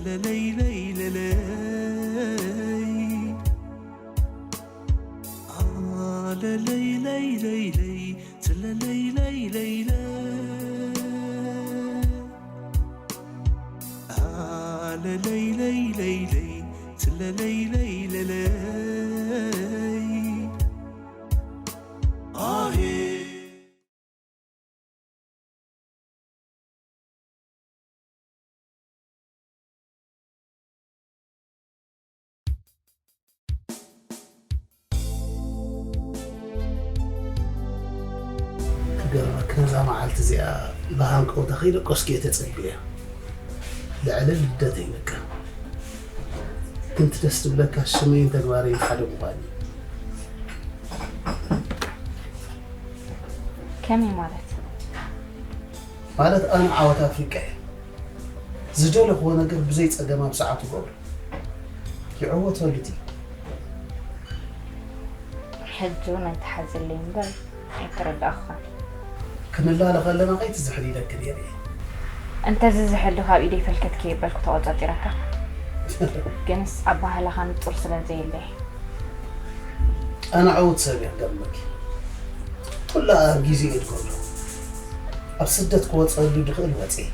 ለለይ ለይ ለለይ፣ አ፣ ለለይ ለይ ለይ ለይ፣ ትለለይ ለይ ለይ ለይ፣ አ፣ ለለይ ለይ ለይ ለይ፣ ትለለይ ለይ ለለይ፣ ኣሄ። ክገርመካ፣ ነዛ መዓልቲ እዚኣ ብሃንቀውታ ከይደቀስኩ እየ ተጸቢየ። ልዕሊ ልደተይ በቃ። ግን እቲ ደስ ዝብለካ ሽመይን ተግባረይን ሓደ ምዃኑ እዩ። ከመይ ማለት? ማለት ኣነ ዓወት ኣፍሪቃ እየ። ዝደለኽዎ ነገር ብዘይ ጸገም ኣብ ሰዓቱ ገብሮ። ይዕወተሉ እቲ። ሕጂ እውን ኣይትሓዝለይ እምበር ኣይተረዳእኹኻን። ክንላለ ከለና ከይትዝሕሊ ኢለኪ ነይረ እየ። እንተዝዝሕሉ ካብ ኢደይ ፈልከት ከየበልኩ ተቖጻጺረካ። ግንስ ኣበሃህላኻ ንጹር ስለ ዘየለይ። ኣነ ዕዉት ሰብ እየ ክገርመኪ። ኩሉ ኣብ ግዜኡ እየ ዝገብሮ። ኣብ ስደት ክወጸሉ ድኽእል ወጺኤ።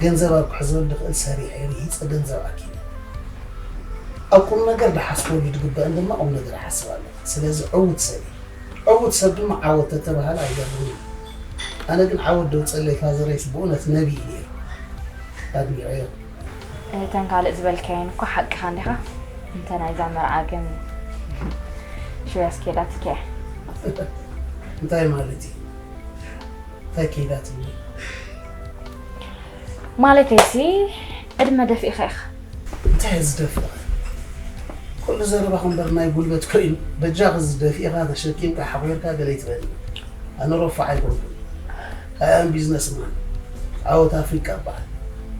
ገንዘብ ኣብ ክሕዘሉ ድኽእል ሰሪሐ ርሂጸ ገንዘብ ኣኪበ። ኣብ ቁም ነገር ዝሓስበሉ ዝግበእን ድማ ቁም ነገር እሓስብ ኣለኹ። ስለዚ ዕዉት ሰብ እየ። ዕዉት ሰብ ድማ ዓወት ተተባህለ ኣይገርምን እዩ። ኣነ ግን ዓወት ደውጸለይ ፋዘረይስ ብእውነት ነቢይ እዩ ነይሩ። ኣድኒቐዮ። እተን ካልእ ዝበልካየን እኮ ሓቅኻ እንዲኻ። እንተ ናይዛ መርዓ ግን ሽው ያስኬዳትከ። እንታይ ማለት እዩ? እንታይ ከይዳትኒ? ማለተይሲ ዕድመ ደፊእኻ ኢኻ። እንታይ እየ ዝደፍእ? ኩሉ ዘረባኺ እምበር ናይ ጉልበት ኮይኑ፣ በጃኺ እዚ ደፊእኻ ተሸኪምካ ሓጒርካ ገለ ይትበል። ኣነ ረፋዕ ኣይኮንኩን። ኣይ ኣም ቢዝነስማን። ዓወት ኣፍሪቃ እበሃል።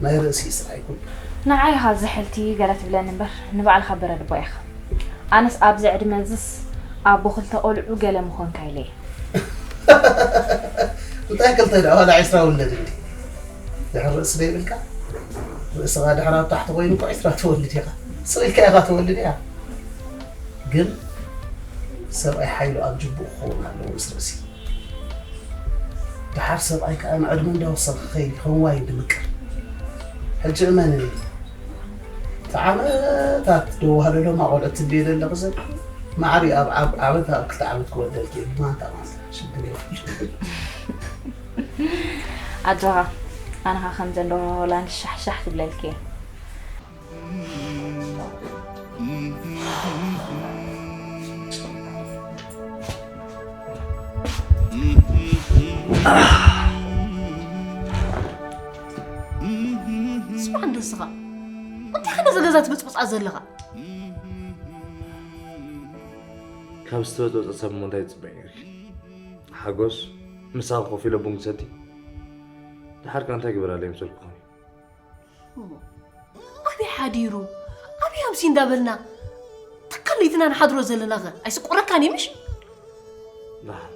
ናይ ርእሲ ስራሕ ኣይኮንኩን። ንዓይ ኢኻ ዝሕልቲ ገለ ትብለኒ እምበር፣ ንባዕልኻ በረድ እባ ኢኻ። ኣነስ ኣብዚ ዕድመ እዝስ ኣቦ ክልተ ቆልዑ ገለ ምኾንካ ኢለ እየ። እንታይ ክልተ ደኣ ዋላ ዕስራ ውለድ እንዲ። ድሕሪ ርእሲ ዶ ይብልካ? ርእስኻ ድሕሪ ኣብ ታሕቲ ኮይኑ እኮ ዕስራ ትወልድ ኢኻ። ስቕ ኢልካ ኢኻ ትወልድ ኢኻ። ግን ሰብኣይ ሓይሉ ኣብ ጅቡኡ ክኸውን ኣለዎ ምስ ርእሲ። ደሓር ሰብኣይ ከኣ ንዕድመ እንዳወሰኸ ክኸይድ እዩ፣ ከም ዋይን ድምቅር። ሕጂ እመንኒ፣ እቲ ዓመታት ደዋህለሎም ኣቖልዑት ትብልዮ ዘለኺ ሰብ፣ ማዕሪ ኣብ ዓብ-፣ ዓመት ኣብ ክልተ ዓመት ክወልደልኪ እየ፣ ብማንታ ማንታ፣ ሽግር የብሉን። ኣጆኻ፣ ኣነ ኸኣ ከምዘን ደርሆ ሆላንድ ሻሕ ሻሕ ክብለልኪ እየ። ስማዕ እንዶ ንስኻ፣ እንታይ ኢኻ ነዛ ገዛ ትብጽብጻ ዘለኻ? ካብ ዝተበጽበጸ ሰብ እሞ እንታይ ትጽበዪ ነይርኪ? ሓጎስ፣ ምሳኺ ኮፍ ኢለ ቡን ክሰቲ? ደሓር ከ እንታይ ግበራለይ ምሰልኩ ኾን? ኣበይ ሓዲሩ? ኣበይ ኣምሲ እንዳበልና? ተካል ለይትና ንሓድሮ ዘለናኸ ኣይስቆረካን እዩ ምሽ? ደሓን።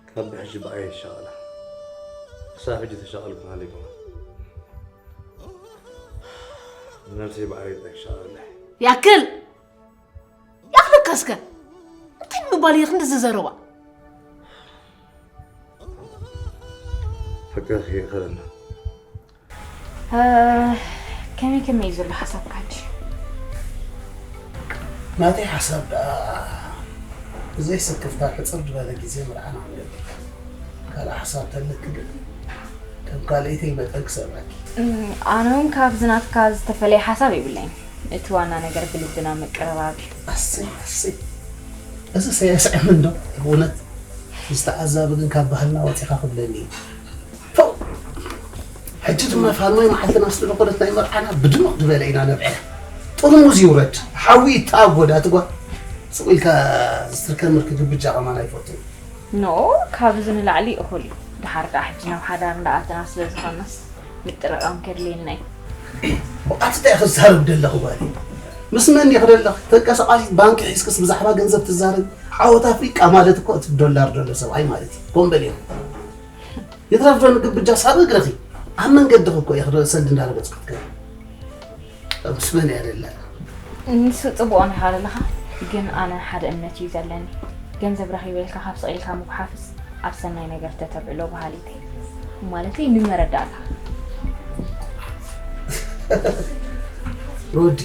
ካብ ብሕጂ ብኣይ ይሻቐላ። ክሳብ ሕጂ ተሻቐልኩ ሃለይኩማ። ነብሰይ ብኣይ ይሻቐላ። ያክል! ያኽለካ እስከ! እንታይ ንምባል እየ ክንድዚ ዘረባ? ፍቅርኺ ይእኸለና። እ፣ ከመይ ከመይ እዩ ዘሎ ሓሳብካ ሕጂ? ናተይ ሓሳብ ደኣ ብዘይ ስክፍታ ሕጽር ዝበለ ግዜ ምርዓና ንገብር። ካልእ ሓሳብ ተለኪ ግን ከም ካልኣይተይ መጠን ክሰምዓኪ። እም፣ ኣነ እውን ካብዚ ናትካ ዝተፈለየ ሓሳብ የብለይን። እቲ ዋና ነገር ብልብና ምቅርራብ እዩ። ኣሰይ፣ ኣሰይ። እዚ ሰየስዕም እንዶ ብእውነት ዝተዓዛቢ ግን ካብ ባህልና ወፂኻ ክብለኒ እዩ። ፎእ! ሕጂ ድማ ፋርማይ መዓልትና ስለ ዝኾነት ናይ መርዓና ብድምቕ ዝበለ ኢና ነብዕላ። ጥርሙዝ ይውረድ፣ ሓዊ ይተኣጎድ፣ ኣቲ ጓል። ስቕ ኢልካ ዝትርከ ምርኪ ግብጃ ከማን ኣይፈቱን። ኖ፣ ካብ እዚ ንላዕሊ እኹል እዩ። ደሓር ከኣ ሕጂ ናብ ሓዳር እንዳኣተና ስለ ዝኾንናስ ምጥርቓም ከድልየና እዩ። ኣቲ እንታይ ክዛረብ ደለኹ ጓለይ? ምስ መን ኢኺ ደለኺ? ተንቀሳቓሲት ባንኪ ሒዝክስ ብዛዕባ ገንዘብ ትዛረቢ? ዓወት ኣፍሪቃ ማለት እኮ እቲ ዶላር ደሎ ሰብኣይ ማለት እዩ። ኮምበል ኢኺ። ይትረፍ ዶ ንግብጃ ሳብ እግርኺ። ኣብ መንገድኺ እኮ እየ ክሰልዲ እንዳረገጽኩ ክትከዲ። ምስ መን እያ ደላ? ንሱ ጽቡቕ ነኻ ዘለኻ፣ ግን ኣነ ሓደ እምነት እዩ ዘለኒ። ገንዘብ ረኺበ ኢልካ ካብ ስቕ ኢልካ ምጉሓፍስ ኣብ ሰናይ ነገር ተተብዕሎ በሃሊት እየ። ማለተይ ንመረዳእታ። ሮዲ፣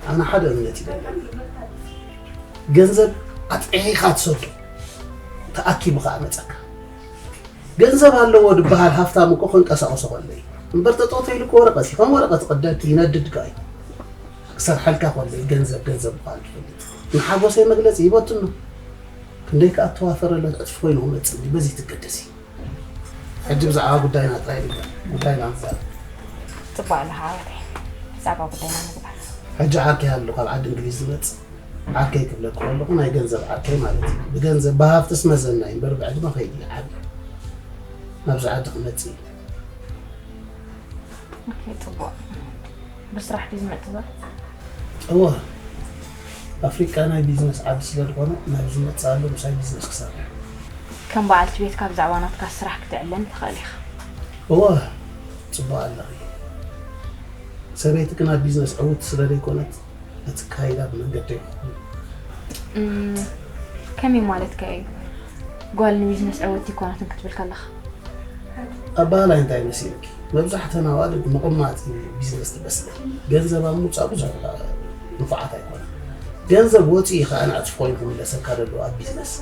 ኣነ ሓደ እምነት እዩ ዘለኒ። ገንዘብ ኣጥዒኻ ትሰዶ፣ ተኣኪቡ ከኣ መጸካ። ገንዘብ ኣለዎ ዝበሃል ሃፍታም እኮ ከንቀሳቕሶ ከሎ እዩ። እምበር ተጠውቶ ኢሉ እኮ ወረቐት እዩ። ከም ወረቐት ይቕደድ፣ ይነድድ ከኣ እዩ። ክሰርሓልካ ከሎ እዩ ገንዘብ ገንዘብ ምዃኑ ትፈልጥ። ንሓጎሰይ መግለጺ ይበትኖ። ክንደይ ከኣ እተዋፈረለት ዕጽፊ ኮይኑ ክመጽእ እዩ። በዚ ትገደስ እዩ። ሕጂ ብዛዕባ ጉዳይና ጥራይ ንግበር። ጉዳይና ንዛረብ። ጽቡቕ ኣለኻ ሓወተይ። ብዛዕባ ጉዳይና ንግበር። ሕጂ ዓርከይ ኣሎ ካብ ዓዲ እንግሊዝ ዝመጽእ። ዓርከይ ክብለኪ ከለኹ ናይ ገንዘብ ዓርከይ ማለት እዩ። ብገንዘብ ብሃፍትስ መዘና እዩ እምበር ብዕድመ ከይዲ ይዓቢ። ናብዚ ዓዲ ክመጽእ እዩ። ኦኬ፣ ጽቡቕ። ብስራሕ ድዩ ዝመጽእ ዘሎ? እወ፣ ኣፍሪቃ ናይ ቢዝነስ ዓዲ ስለ ዝኾነ ናብ ዝመጽኣሉ ምሳይ ቢዝነስ ክሰርሕ። ከም በዓልቲ ቤትካ ብዛዕባ ናትካ ስራሕ ክትዕለኒ ትኽእል ኢኻ። እወ፣ ጽቡቕ ኣለኺ። ሰበይትኪ ናብ ቢዝነስ ዕውቲ ስለ ዘይኮነት እቲ ካይዳ ብመንገዲ ይኹን። እም፣ ከመይ ማለትካ እዩ? ጓል ንቢዝነስ ዕውቲ ኣይኮነትን ክትብል ከለኻ? ኣባህላይ እንታይ መሲልኪ? መብዛሕተን ኣዋልድ ምቕማጥ እዩ ቢዝነስ ትመስለን። ገንዘብ ኣብ ምውፃእ ብዙሕ ንፉዓት ኣይኮነን። ገንዘብ ወፂኡ እዩ ከዓ ንዕፅፊ ኮይኑ ክምለሰካ ዘለዎ ኣብ ቢዝነስ።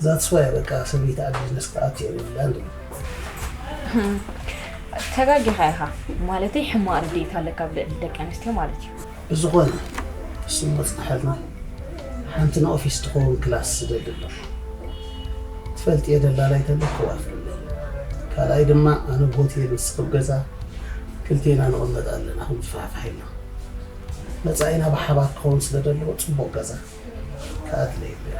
That's why በቃ ሰበይቲ ኣብ ቢዝነስ ክትኣቱ የብላን ድብል። ተጋጊኻ ኢኻ። ማለተይ ሕማቕ ርድኢት ኣለካ ኣብ ልዕሊ ደቂ ኣንስትዮ ማለት እዩ። ብዝኾነ እሱ መፅናሕልና ሓንቲ ንኦፊስ ትኸውን ክላስ ዝደሊ ኣሎ። ትፈልጥዮ ደላላይ ተሎ ክዋፍርለይ። ካልኣይ ድማ ኣነ ብሆቴል ንስኺ ብገዛ ክልቴና ንቕመጥ ኣለና። ከም ዝፋሕፋሕ ኢልና መፃኢና ብሓባር ክኸውን ስለ ዘለዎ ፅቡቕ ገዛ ክኣድለ ይብል።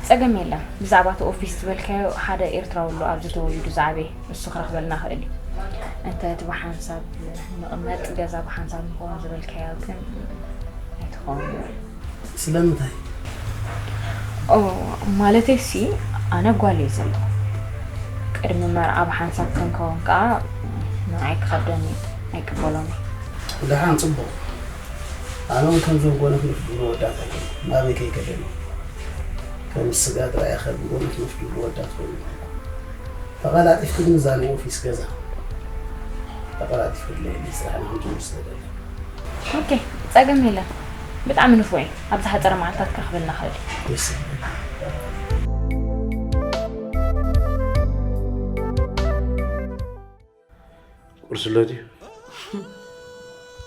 ጸገም የለን። ብዛዕባ እቲ ኦፊስ ዝበልካዮ ሓደ ኤርትራዊ ኣሎ ኣብዚ ተወሊዱ ዝዓበየ፣ እሱ ክረኽበልና ክእል እዩ። እንተ እቲ ብሓንሳብ ንቕመጥ ገዛ ብሓንሳብ ንኸውን ዝበልካዮ ግን ኣይትኸውን። ስለምንታይ? ኦ ማለተይ ሲ ኣነ ጓል እየ ዘለኹ። ቅድሚ መርዓ ብሓንሳብ ክንከውን ከኣ ንዓይ ክኸብደኒ እዩ፣ ኣይቅበሎን እየ። ደሓን ጽቡቕ። ኣነ እውን ከምዞም ጓኖት መፍድሩ ወዳት ኣይኮኑ ናበይ ከይከደኒ ከም ስጋ ጥራይ ኣኸል ብጎነት መፍድሩ ወዳት ኮይኑ ተቐላጢፍክኒ እዛ ናይ ኦፊስ ገዛ ተቐላጢፍክለይ ስራሕ ንክንጅምር ስለደለ ኦኬ ጸገም የለን ብጣዕሚ ንፉዕ እዩ ኣብ ዝሓፀረ መዓልታት ክረኽበልና ክእል እዩ ደስ ይብል። ቁርሲ ኣሎ ድዩ?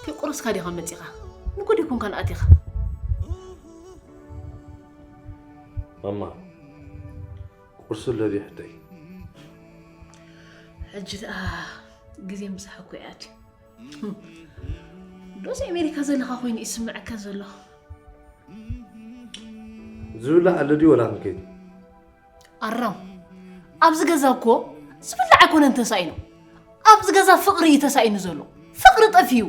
ከይቁረስካ ዲኻ መፂኻ? ንጉድ ይኩንካ ንኣቲኻ። ማማ ቁርሲ ኣሎ ድዩ ሕተይ? ሕጂ ደኣ ግዜ ምሳሕ እኮ እዩ ኣትዩ። ዶስ ኣሜሪካ ዘለኻ ኮይኑ ይስምዐካ ዘሎ? ዝብላዕ ኣሎ ድዩ ወላ ክንከይድ? ኣራም ኣብዚ ገዛ እኮ ዝብላዕ ኣይኮነን ተሳኢኑ ኣብዚ ገዛ ፍቕሪ እዩ ተሳኢኑ ዘሎ ፍቕሪ ጠፊኡ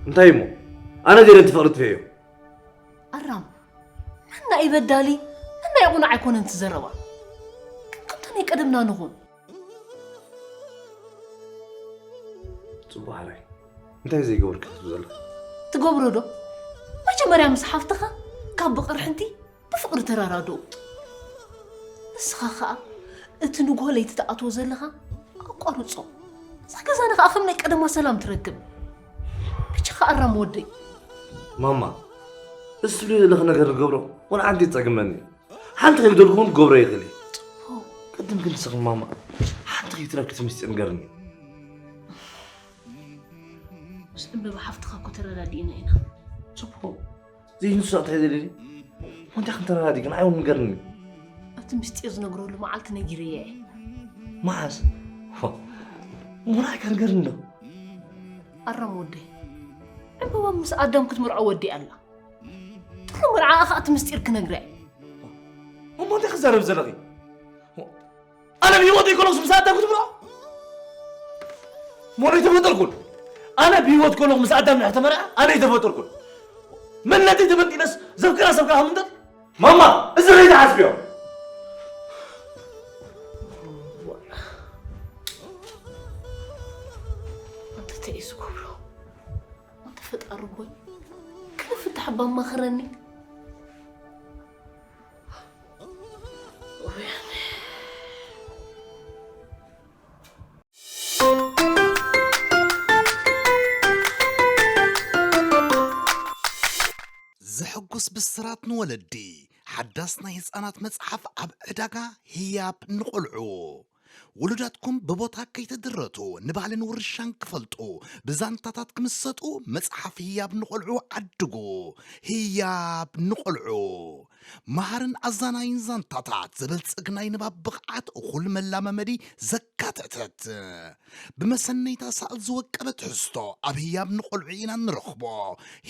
እንታይ እሞ ኣነ ገለ እቲ ፍቕሪ ጥፍኤዮ ኣራም መና እዩ በዳሊ መና ይቑናዕ ኣይኮነን ትዘረባ ከምታ ናይ ቀደምና ንኹን ፅቡቅ ሓራይ እንታይ ዘይገበርካ ትብል ዘለካ ትገብሮ ዶ መጀመርያ ምስ ሓፍትኻ ካብ ብቕርሕንቲ ብፍቕሪ ተራዳድኡ። ንስኻ ኸኣ እቲ ንግሆ ለይቲ ትኣትዎ ዘለኻ ኣቋርጾ። እዛ ገዛና ኸኣ ከም ናይ ቀደማ ሰላም ትረክብ። ብቻኻ ኣራም ወደይ። ማማ፣ እዚ ትብልዮ ዘለኺ ነገር ንገብሮ ወላ ሓንቲ ይጸግመኒ። ሓንቲ ከይደልኩ እውን ክገብሮ ይኽእል እየ። ቅድም ግን ንስኺ ማማ፣ ሓንቲ ከይትረብኪ እቲ ምስጢር ንገርኒ። ምስ ዕምበባ ሓፍትኻ እኮ ተረዳዲእና ኢና። ጽቡቕ። ዘይንሱ እንታይ ደልየ? ወንታ ክንተራዳዲ ግን ኣይውን ንገርኒ። እቲ ምስጢር ዝነግረሉ መዓልቲ ነጊረያ እየ። መዓስ? ሙራይ ከንገርኒ ዶ? ኣረም ወደይ። ዕምበባ ምስ ኣዳም ክትምርዖ ወዲኣ ኣላ። ድሕሪ መርዓኣ ኸኣ እቲ ምስጢር ክነግራ እየ። እሞ እንታይ ክዛረብ ዘለኺ? ኣነ ብህይወት ይኮኖስ ምስ ኣዳም ክትብሎ ሞዶ ይተፈጠርኩን ኣነ ብህይወት ኮኖ ምስ ኣዳም ንሕ ተመርዐ ኣነ ይተፈጠርኩን መንነተይ ተመንጢለስ ዘፍቅራ ሰብ ከዓ ምንጠል ማማ እዚ ሬ ዝሓስብዮ መኽረኒ። ዘሐጉስ ብስራት ንወለዲ። ሓዳስ ናይ ህፃናት መፅሓፍ ኣብ ዕዳጋ። ህያብ ንቆልዑ። ውሉዳትኩም ብቦታ ከይተድረቱ፣ ንባህልን ውርሻን ክፈልጡ፣ ብዛንታታት ክምሰጡ መፅሓፍ ህያብ ንቆልዑ ዓድጉ። ህያብ ንቆልዑ። መሃርን ኣዛናይን ዛንታታት፣ ዘበልጽግ ናይ ንባብ ብቕዓት፣ እኹል መላማመዲ ዘካተተት። ብመሰነይታ ሳእል ዝወቀበ ትሕዝቶ ኣብ ህያብ ንቆልዑ ኢና ንረኽቦ።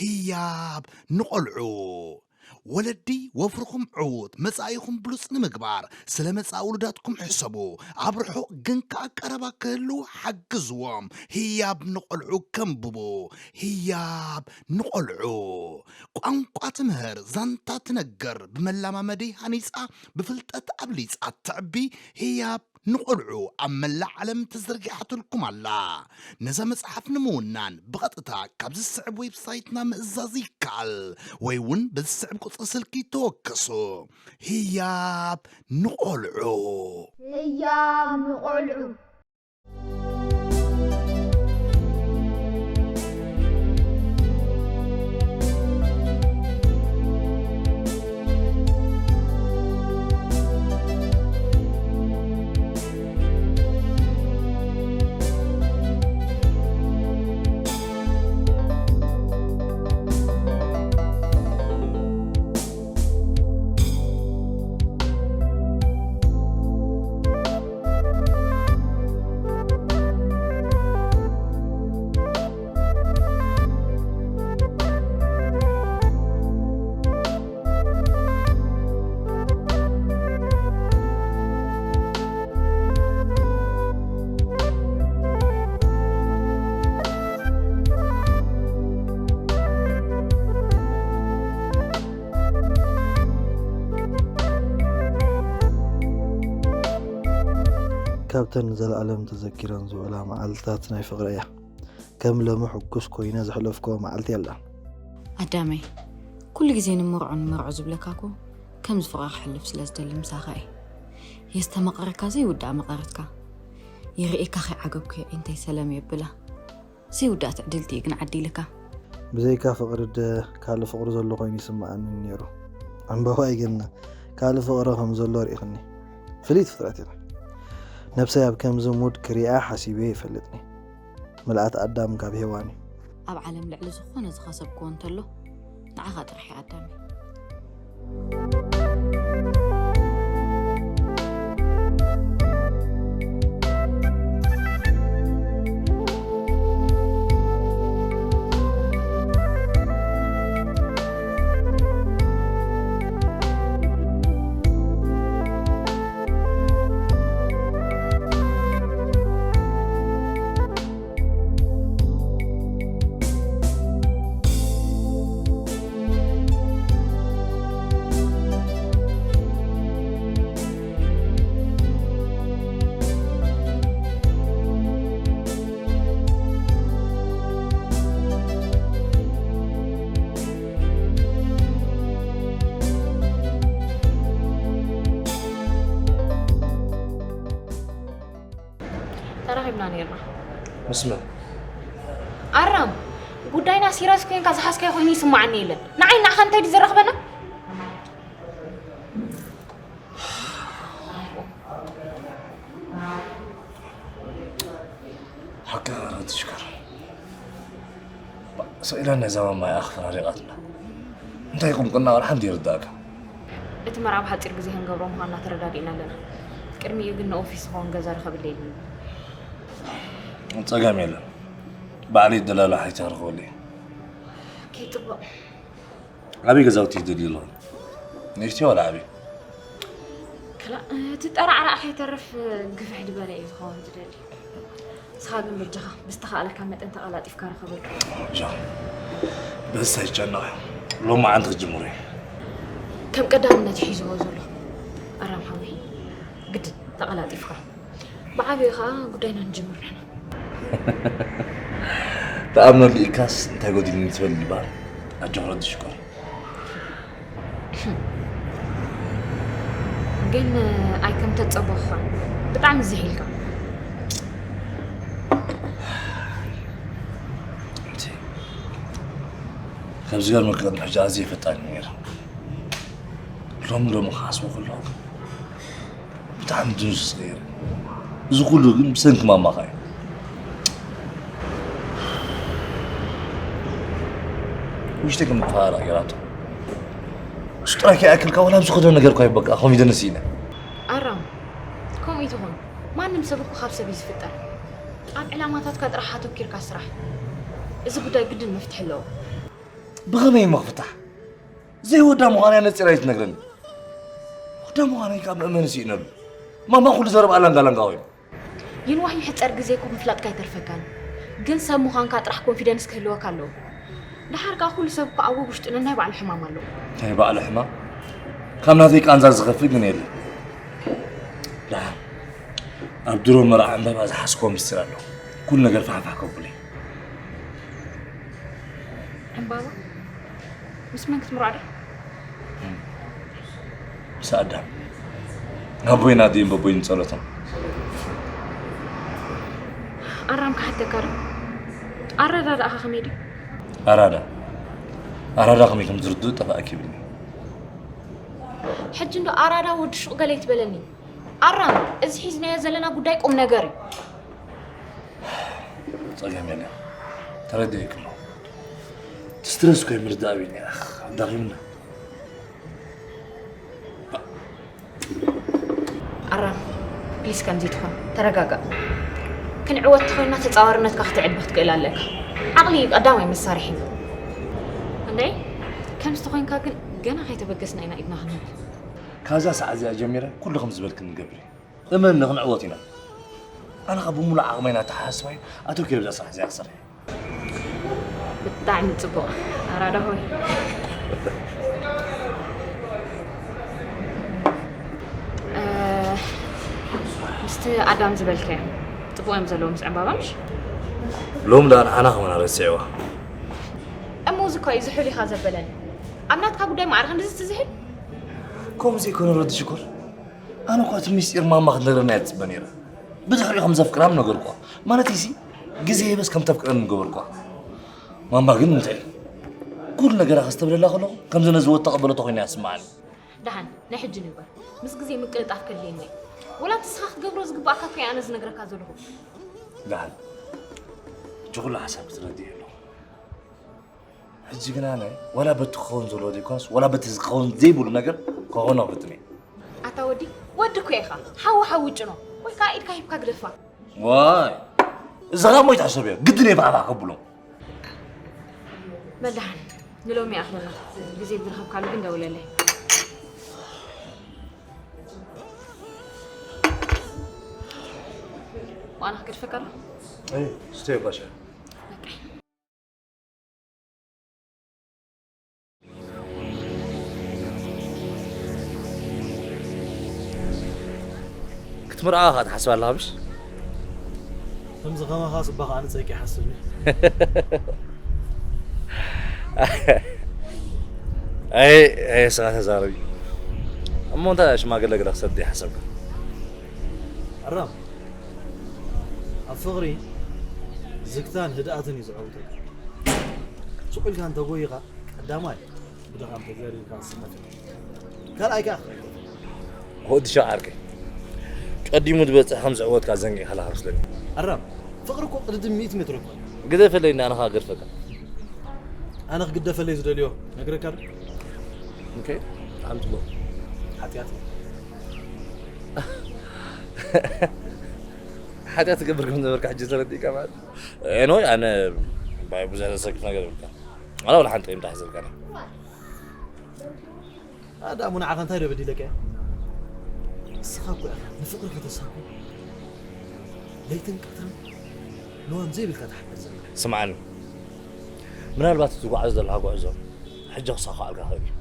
ህያብ ንቆልዑ። ወለዲ፣ ወፍርኹም ዕዉት፣ መጻኢኹም ብሉጽ ንምግባር፣ ስለ መጻኢ ውሉዳትኩም ሕሰቡ። ኣብ ርሑቕ ግን ከኣ ቀረባ ክህልዉ ሓግዝዎም። ህያብ ንቆልዑ ከንብቡ። ህያብ ንቆልዑ። ቋንቋ ትምህር፣ ዛንታ ትነግር፣ ብመላማመዲ ሃኒጻ፣ ብፍልጠት ኣብሊጻ ተዕቢ። ህያብ ንቆልዑ ኣብ መላእ ዓለም ተዘርጊሓትልኩም ኣላ። ነዛ መጽሓፍ ንምውናን ብቐጥታ ካብዚ ዝስዕብ ዌብሳይትና ምእዛዝ ይከኣል፣ ወይ እውን በዚ ዝስዕብ ቁጽሪ ስልኪ ተወከሱ። ህያብ ንቆልዑ። ህያብ ንቆልዑ። ካብተን ንዘለኣለም ተዘኪረን ዝውዕላ መዓልትታት ናይ ፍቕሪ እያ። ከም ሎሚ ሕጉስ ኮይነ ዘሕለፍክዋ መዓልቲ የላን። ኣዳመይ፣ ኩሉ ግዜ ንመርዖ ንመርዖ ዝብለካ እኮ ከም ዝፍቕራ ክሕልፍ ስለ ዝደሊ ምሳኻ እየ። የስተመቐረካ ዘይውዳእ መቐረትካ። ይርእየካ ከይዓገብኩ እየ ዒንተይ ሰለም የብላ። ዘይውዳእ ትዕድልቲ እዩ ግን ዓዲልካ። ብዘይካ ፍቕሪ ደ ካልእ ፍቕሪ ዘሎ ኮይኑ ይስምዓኒ ነይሩ። ዕምበባ ይገና ካልእ ፍቕሪ ከም ዘሎ ርኢኽኒ። ፍልይቲ ፍጥረት ኢኺ። ነብሰይ ኣብ ከምዚ ሙድ ክሪኣ ሓሲበ ይፈልጥኒ። ምልኣት ኣዳም ካብ ሄዋን እዩ። ኣብ ዓለም ልዕሊ ዝኾነ ዝኸሰብክዎ እንተሎ ንዓኻ ጥራሕ እዩ ኣዳመይ። ተራኺብና ነይርና። ምስ መን? ኣራም፣ ጉዳይና ሲራስ ኮይንካ ዝሓዝካዮ ኮይኑ ይስማዓኒ የለን። ንዓይ ንዓኻ እንታይ ድዩ ዘራኽበና? ሓቂ ኣረትሽከር ሰኢላ ነዛ ማማ እያ ኣኽፈራሪቓትና። እንታይ ቁምቁና ዋላ ሓንቲ ይርዳእካ። እቲ መርዓ ብሓፂር ግዜ ክንገብሮ ምዃንና ተረዳዲእና ኣለና። ቅድሚኡ ግን ንኦፊስ ዝኸውን ገዛ ርኸብለይ ኢሉኒ። ጸገም የለን። ባዕለይ ደላላ ሓይታ ርኸበለይ። ከይጥበቕ። ኣበይ ገዛውቲ ይደልዩ ኣለኹ? ንእሽተይ ዋላ ዓብይ? ክላ እቲ ጠራዕራዕ ከይተርፍ ግፍሕ ዝበለ እዩ ዝኸውን ዝደሊ። ንስኻ ግን በጃኻ ብዝተኻእለካ መጠን ተቐላጢፍካ ርኸበሉ። ጃ በስ ኣይጨነቕ። ሎማዓንቲ ክጅምሮ እዩ። ከም ቀዳምነት ሒዝዎ ዘሎ ኣራም ሓወይ ግድን ተቐላጢፍካ ብዓብዩ ከዓ ጉዳይና ንጅምር ንሕና። ተኣምነሉ ኢልካስ እንታይ ጎዲልኒ ትበል ይበሃል? ኣጆኽ ረዲ ሽኮር። ግን ኣይከም ተጸበኹኻን። ብጣዕሚ ዝሕ ኢልካ። ከምዚ ጋር መቀመጫ ኣዝየ ፈጣን ነይረ። ሎም ሎም ክሓስቦ ከለኹ ብጣዕሚ ድንዙዝ ነይረ። እዚ ኩሉ ግን ብሰንኪ ማማኻ እዩ። ውሽጢ ግን ተፋራ ገይራቶ። እሱ ጥራይ ከይኣክልካ ዋላ ኣብ ዝኸዶ ነገር እኳ በቃ ኮንፊደንስ ኢለ። ኣራም ከምኡ ይትኾን። ማንም ሰብ እኮ ካብ ሰብ እዩ ዝፍጠር። ኣብ ዕላማታትካ ጥራሕ ኣተኪርካ ስራሕ። እዚ ጉዳይ ግድን መፍትሒ ኣለዎ። ብኸመይ እሞ ክፍታሕ? ዘይወዳ ምዃና ነፂራ ኣይትነግረኒ። ወዳ ምዃና ካብ መእመኒ ስኢነሉ። ማማ ኩሉ ዘረባ ኣላንጋ ላንጋ ኮይኑ። ይንዋሕ ይሕፀር ግዜ እኮ ምፍላጥካ ኣይተርፈካን። ግን ሰብ ምዃንካ ጥራሕ ኮንፊደንስ ክህልወካ ኣለዎ። ደሓር ከዓ ኩሉ ሰብ እኮ ኣብ ውሽጡ ነናይ ባዕሉ ሕማም ኣለዎ። ናይ ባዕሉ ሕማም ካብ ናተይ ቃንዛ ዝኸፍእ ግን የለን። ደሓር ኣብ ድሮ መርዓ ዕምባባ ዝሓዝኮ ምስጢር ኣሎ። ኩሉ ነገር ፋሕፋሕ ከብሉ እዩ። ዕምባባ ምስ መን ክትምርዖ ድያ? ምስ ኣዳም ኣቦይን ኣደይን በቦይን ጸሎቶም። ኣራም ክሓተካ ዶ? ኣረዳድኣኻ ከመይ ድዩ? ኣራዳ ኣራዳ ከመይ ከም ዝርድኡ ጠፋእኪ ይብልኒ። ሕጂ እንዶ ኣራዳ ወዲ ሹቕ ገለ ይትበለኒ። ኣራም እዚ ሒዝናዮ ዘለና ጉዳይ ቁም ነገር እዩ። ጸገም የለን ተረዲኤኪ እሞ እቲ ስትረስ እኮ ምርዳእ ኣብዩኒ ኣኽ ኣዳኺምና። ኣራም ፕሊስ ከምዚ ትኾን ተረጋጋእ። ክንዕወት ተኾይንና ተጻዋርነትካ ክትዕቢ ክትክእል ኣለካ። ዓቕሊ እዩ ቀዳማይ መሳርሒ። እንዴ ከምዚ ተኾይንካ ግን ገና ከይተበገስና ኢና ኢድና ክንህብ። ካብዛ ሰዓት እዚኣ ጀሚረ ኩሉ ከም ዝበልክኒ ንገብር እዩ። እመኒ ክንዕወት ኢና። ኣነ ኸኣ ብምሉእ ዓቕመይን ኣተሓሳስባይን ኣተኪረ ኣብዛ ስራሕ እዚኣ ክሰርሕ እየ። ብጣዕሚ ጽቡቕ ኣራዳ ሆይ። ምስቲ ኣዳም ዝበልካዮ ጽቡቕ እዮም ዘለዉ ምስ ዕምባባ ምሽ? ሎም ደኣ ንዓና ከማና ረሲዕዋ። እሞ እዚ እኮ እዩ ዝሑል ኢኻ ዘበለኒ። ኣብ ናትካ ጉዳይ ማዕረ ክንድዚ ትዝሕል? ከምኡ ዘይኮነ ረዲ ሽኮር ኣነ እኳ እቲ ሚስጢር ማማ ክትነግረና እየ ዝፅበ ነይረ። ብድሕሪኡ ከም ዘፍቅራ ምነገርኳ። ማለተይሲ ግዜ የበስ ከም ተፍቅረኒ ምገበርኳ። ማማ ግን እንታይ ኩሉ ነገራ ከስተብለላ ከለኹ ከምዚ ነዚ ወድ ተቐበለቶ ኮይና እያ ትስምዓኒ። ደሓን ናይ ሕጂ ንግበር። ምስ ግዜ ምቅልጣፍ ከድልየኒ እዩ። ወላ እቲ ንስኻ ክትገብሮ ዝግባእካ እኮ እየ ኣነ ዝነግረካ ዘለኹ። ደሓን ሕጂ ኩሉ ሓሳብ ክትረድእ ኣለኹ። ሕጂ ግን ኣነ ዋላ በቲ ክኸውን ዘለዎ ዘይኮነስ ዋላ በቲ ክኸውን ዘይብሉ ነገር ክኾኖ ክፍትን እየ። ኣታ ወዲ ወዲ እኮ ኢኻ ሓዊ ሓዊ ጭኖ ወይ ከዓ ኢድካ ሂብካ ግደፋ። ዋይ እዛ ኸኣ ሞይታ ሰብ እያ ግድን እየ ባዕባዕ ከብሎም። በል ደሓን ንሎሚ ይኣኽለና። ግዜ ዝረኸብካሉ ግን ደውለለይ። ዋና ክገድፈካ ዶ? ስተዮ ባሻ። ክትምርዓኻ ትሓስብ ኣለኻ ምሽ? ከምዚ ከማኻ ጽባቕ ኣነ ጸይቂ ይሓስብኒ። ኣይ ኣይ ስኻ ተዛረቢ እሞ እንታይ ሽማግለ ገለ ክሰድ ይሓሰብካ? ኣራም ኣብ ፍቕሪ ዝግታን ህድኣትን እዩ ዝዕውተካ። ስቕ ኢልካ እንተጎይኻ ቀዳማይ ብድኻም ተዘሪርካ ክስነፍ እዩ። ካልኣይ ከኣ ክረግፍ እዩ። ወዲ ሸው ዓርከይ ቀዲሙ ዝበጽሕ ከም ዝዕወትካ ዘንጊዕካ ኣለኻ መስለኒ። ኣራም ፍቕሪ እኮ ቅድድም ሚእቲ ሜትሮ እኮ እዩ። ግደፈለይ ንኣና ከኣ ገድፈካ። ኣነ ክግደፈለይ ዝደልዮ ነግረካ ዶ? ኦኬ ብጣዕሚ ጽቡቕ። ሓጢኣት ሓጢኣት ትገብር ከም ነበርካ ሕጂ ተረዲእካ ማለት እዩ። ኤንወይ ኣነ ባይ ብዙሕ ዘሰክፍ ነገር የብልካ ኣላ ወላ ሓንቲ ጥቕሚ ዳሕዘልካኒ ኣዳሙ ንዓኻ እንታይ ዶ በዲለካ እየ ንስኻ እኮ ኢኻ ንፍቕሪ ከተሳጎ ለይትን ቀትርን ንዋም ዘይብልካ ትሓድር ዘለኻ ስምዓኒ ምናልባት ትጓዓዞ ዘለኻ ጉዕዞ ሕጂ ክሳኻዓልካ ኽእል እዩ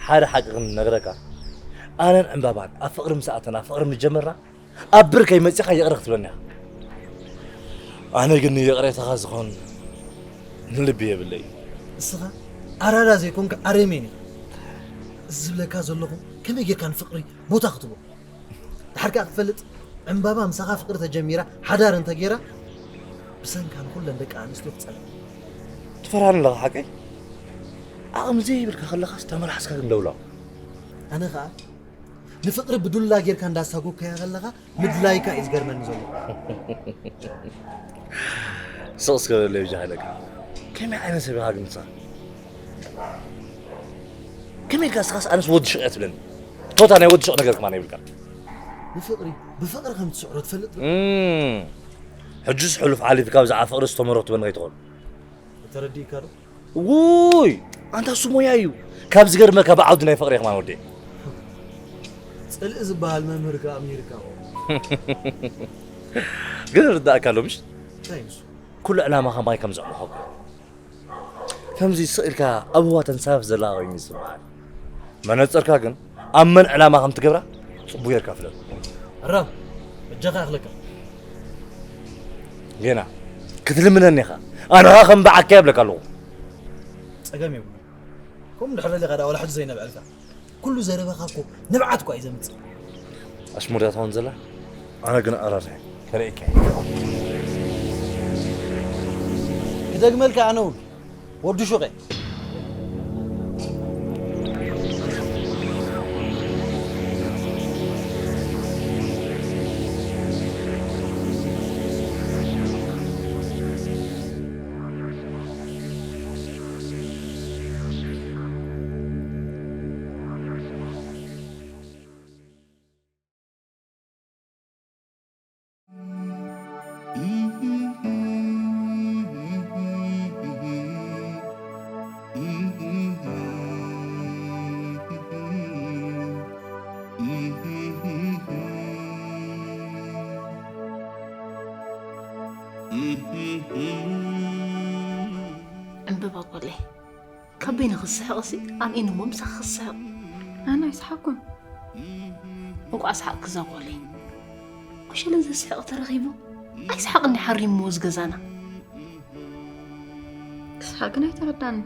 ሓደ ሓቂ ክንነግረካ ኣነን ዕምባባን ኣብ ፍቕሪ ምስ ኣተና ፍቕሪ ምስ ጀመርና ኣብ ብር ከይመጺኻ ይቕረ ክትብለኒ ኢኻ። ኣነ ግን ንይቕሬታኻ ዝኾን ልቢ የብለይ። እስኻ ኣራዳ ዘይኮንካ ኣረሜን ኢኻ። ዝብለካ ዘለኹ ከመይ ጌርካ ንፍቕሪ ቦታ ክትቦ? ድሓር ከኣ ክትፈልጥ ዕምባባ ምሳኻ ፍቕሪ ተጀሚራ ሓዳር እንተጌራ ብሰንካ ንኹለን ደቂ ኣንስትዮ ትጸልእ። ትፈራኒ ኣለኻ ሓቀይ? ዓቕሚ ዘይብልካ ከለኻስ ተመላሓስካ ግን ደውላው። ኣነ ኸኣ ንፍቕሪ ብዱላ ጌርካ እንዳሳጎግካያ ከለኻ ምድላይካ እዩ ዝገርመኒ ዘሎ። ስቕ እስከ በለለይ ብጃ ሃይለካ። ከመይ ዓይነት ሰብ ኢኻ ግን ንስኻ? ከመይ ኢልካ ንስኻስ ኣነስ ወዲ ሹቕ እያ ትብለኒ? ቶታ ናይ ወዲ ሹቕ ነገር ከማን የብልካ። ንፍቕሪ ብፍቕሪ ከም ትስዕሮ ትፈልጥ ዶ? እም፣ ሕጅስ ሕሉፍ ሓሊፍካ ብዛዕባ ፍቕሪ ዝተመረቱ በን ከይትኾን። ተረዲእካ ዶ? ውይ! ኣንታ እሱ ሞያ እዩ። ካብ ዝገርመካ ብዓውዲ ናይ ፍቕሪ ከማን ወዲ። ጽልኢ ዝበሃል መምህር ከኣ ኣምሂርካ። ግን ርዳእካ ኣሎ ምሽ? እንታይ እዩ ንሱ? ኩሉ ዕላማኻ ማይ ከም ዘዕለኾ። ከምዚ ስቕ ኢልካ ኣብ ህዋ ተንሳፍፍ ዘላ ኮይኑ ይስምዓኒ። መነጽርካ ግን ኣብ መን ዕላማ ከም ትገብራ ጽቡቕ ጌርካ ፍለጥ። ኣራም፣ በጃኻ ይኣኽለካ። ጌና ክትልምነኒ ኢኻ። ኣነ ኸኣ ከም በዓካ የብለካ ኣለኹ። ጸገም የብሉን። ከምኡ እንድሕር ደሊኻ ደኣ ዋላ ሕጂ ዘይነብዐልካ። ኩሉ ዘረባኻ እኮ ንብዓት እኳ እዩ ዘምጽእ። ኣሽሙር እያ ትኸውን ዘላ። ኣነ ግን ኣራርሐ ከርእየካ እየ። ክደግመልካ ኣነ እውን ወዲ ሹቐ። ዕምበባ ጓለይ፣ ካብ በይነ ክስሕቕሲ ኣርእኒ እሞ ምሳኺ ክስሕቕ። ኣነ ኣይሰሓቅኩን። እንቋዕ ሰሓቕኪ እዛ ጓለይ። ኩሸለ ዘስሕቕ ተረኺቡ ኣይሰሓቕን ሓሪምዎ እዚ ገዛና። ክስሓቅ ግን ኣይተረዳኒ።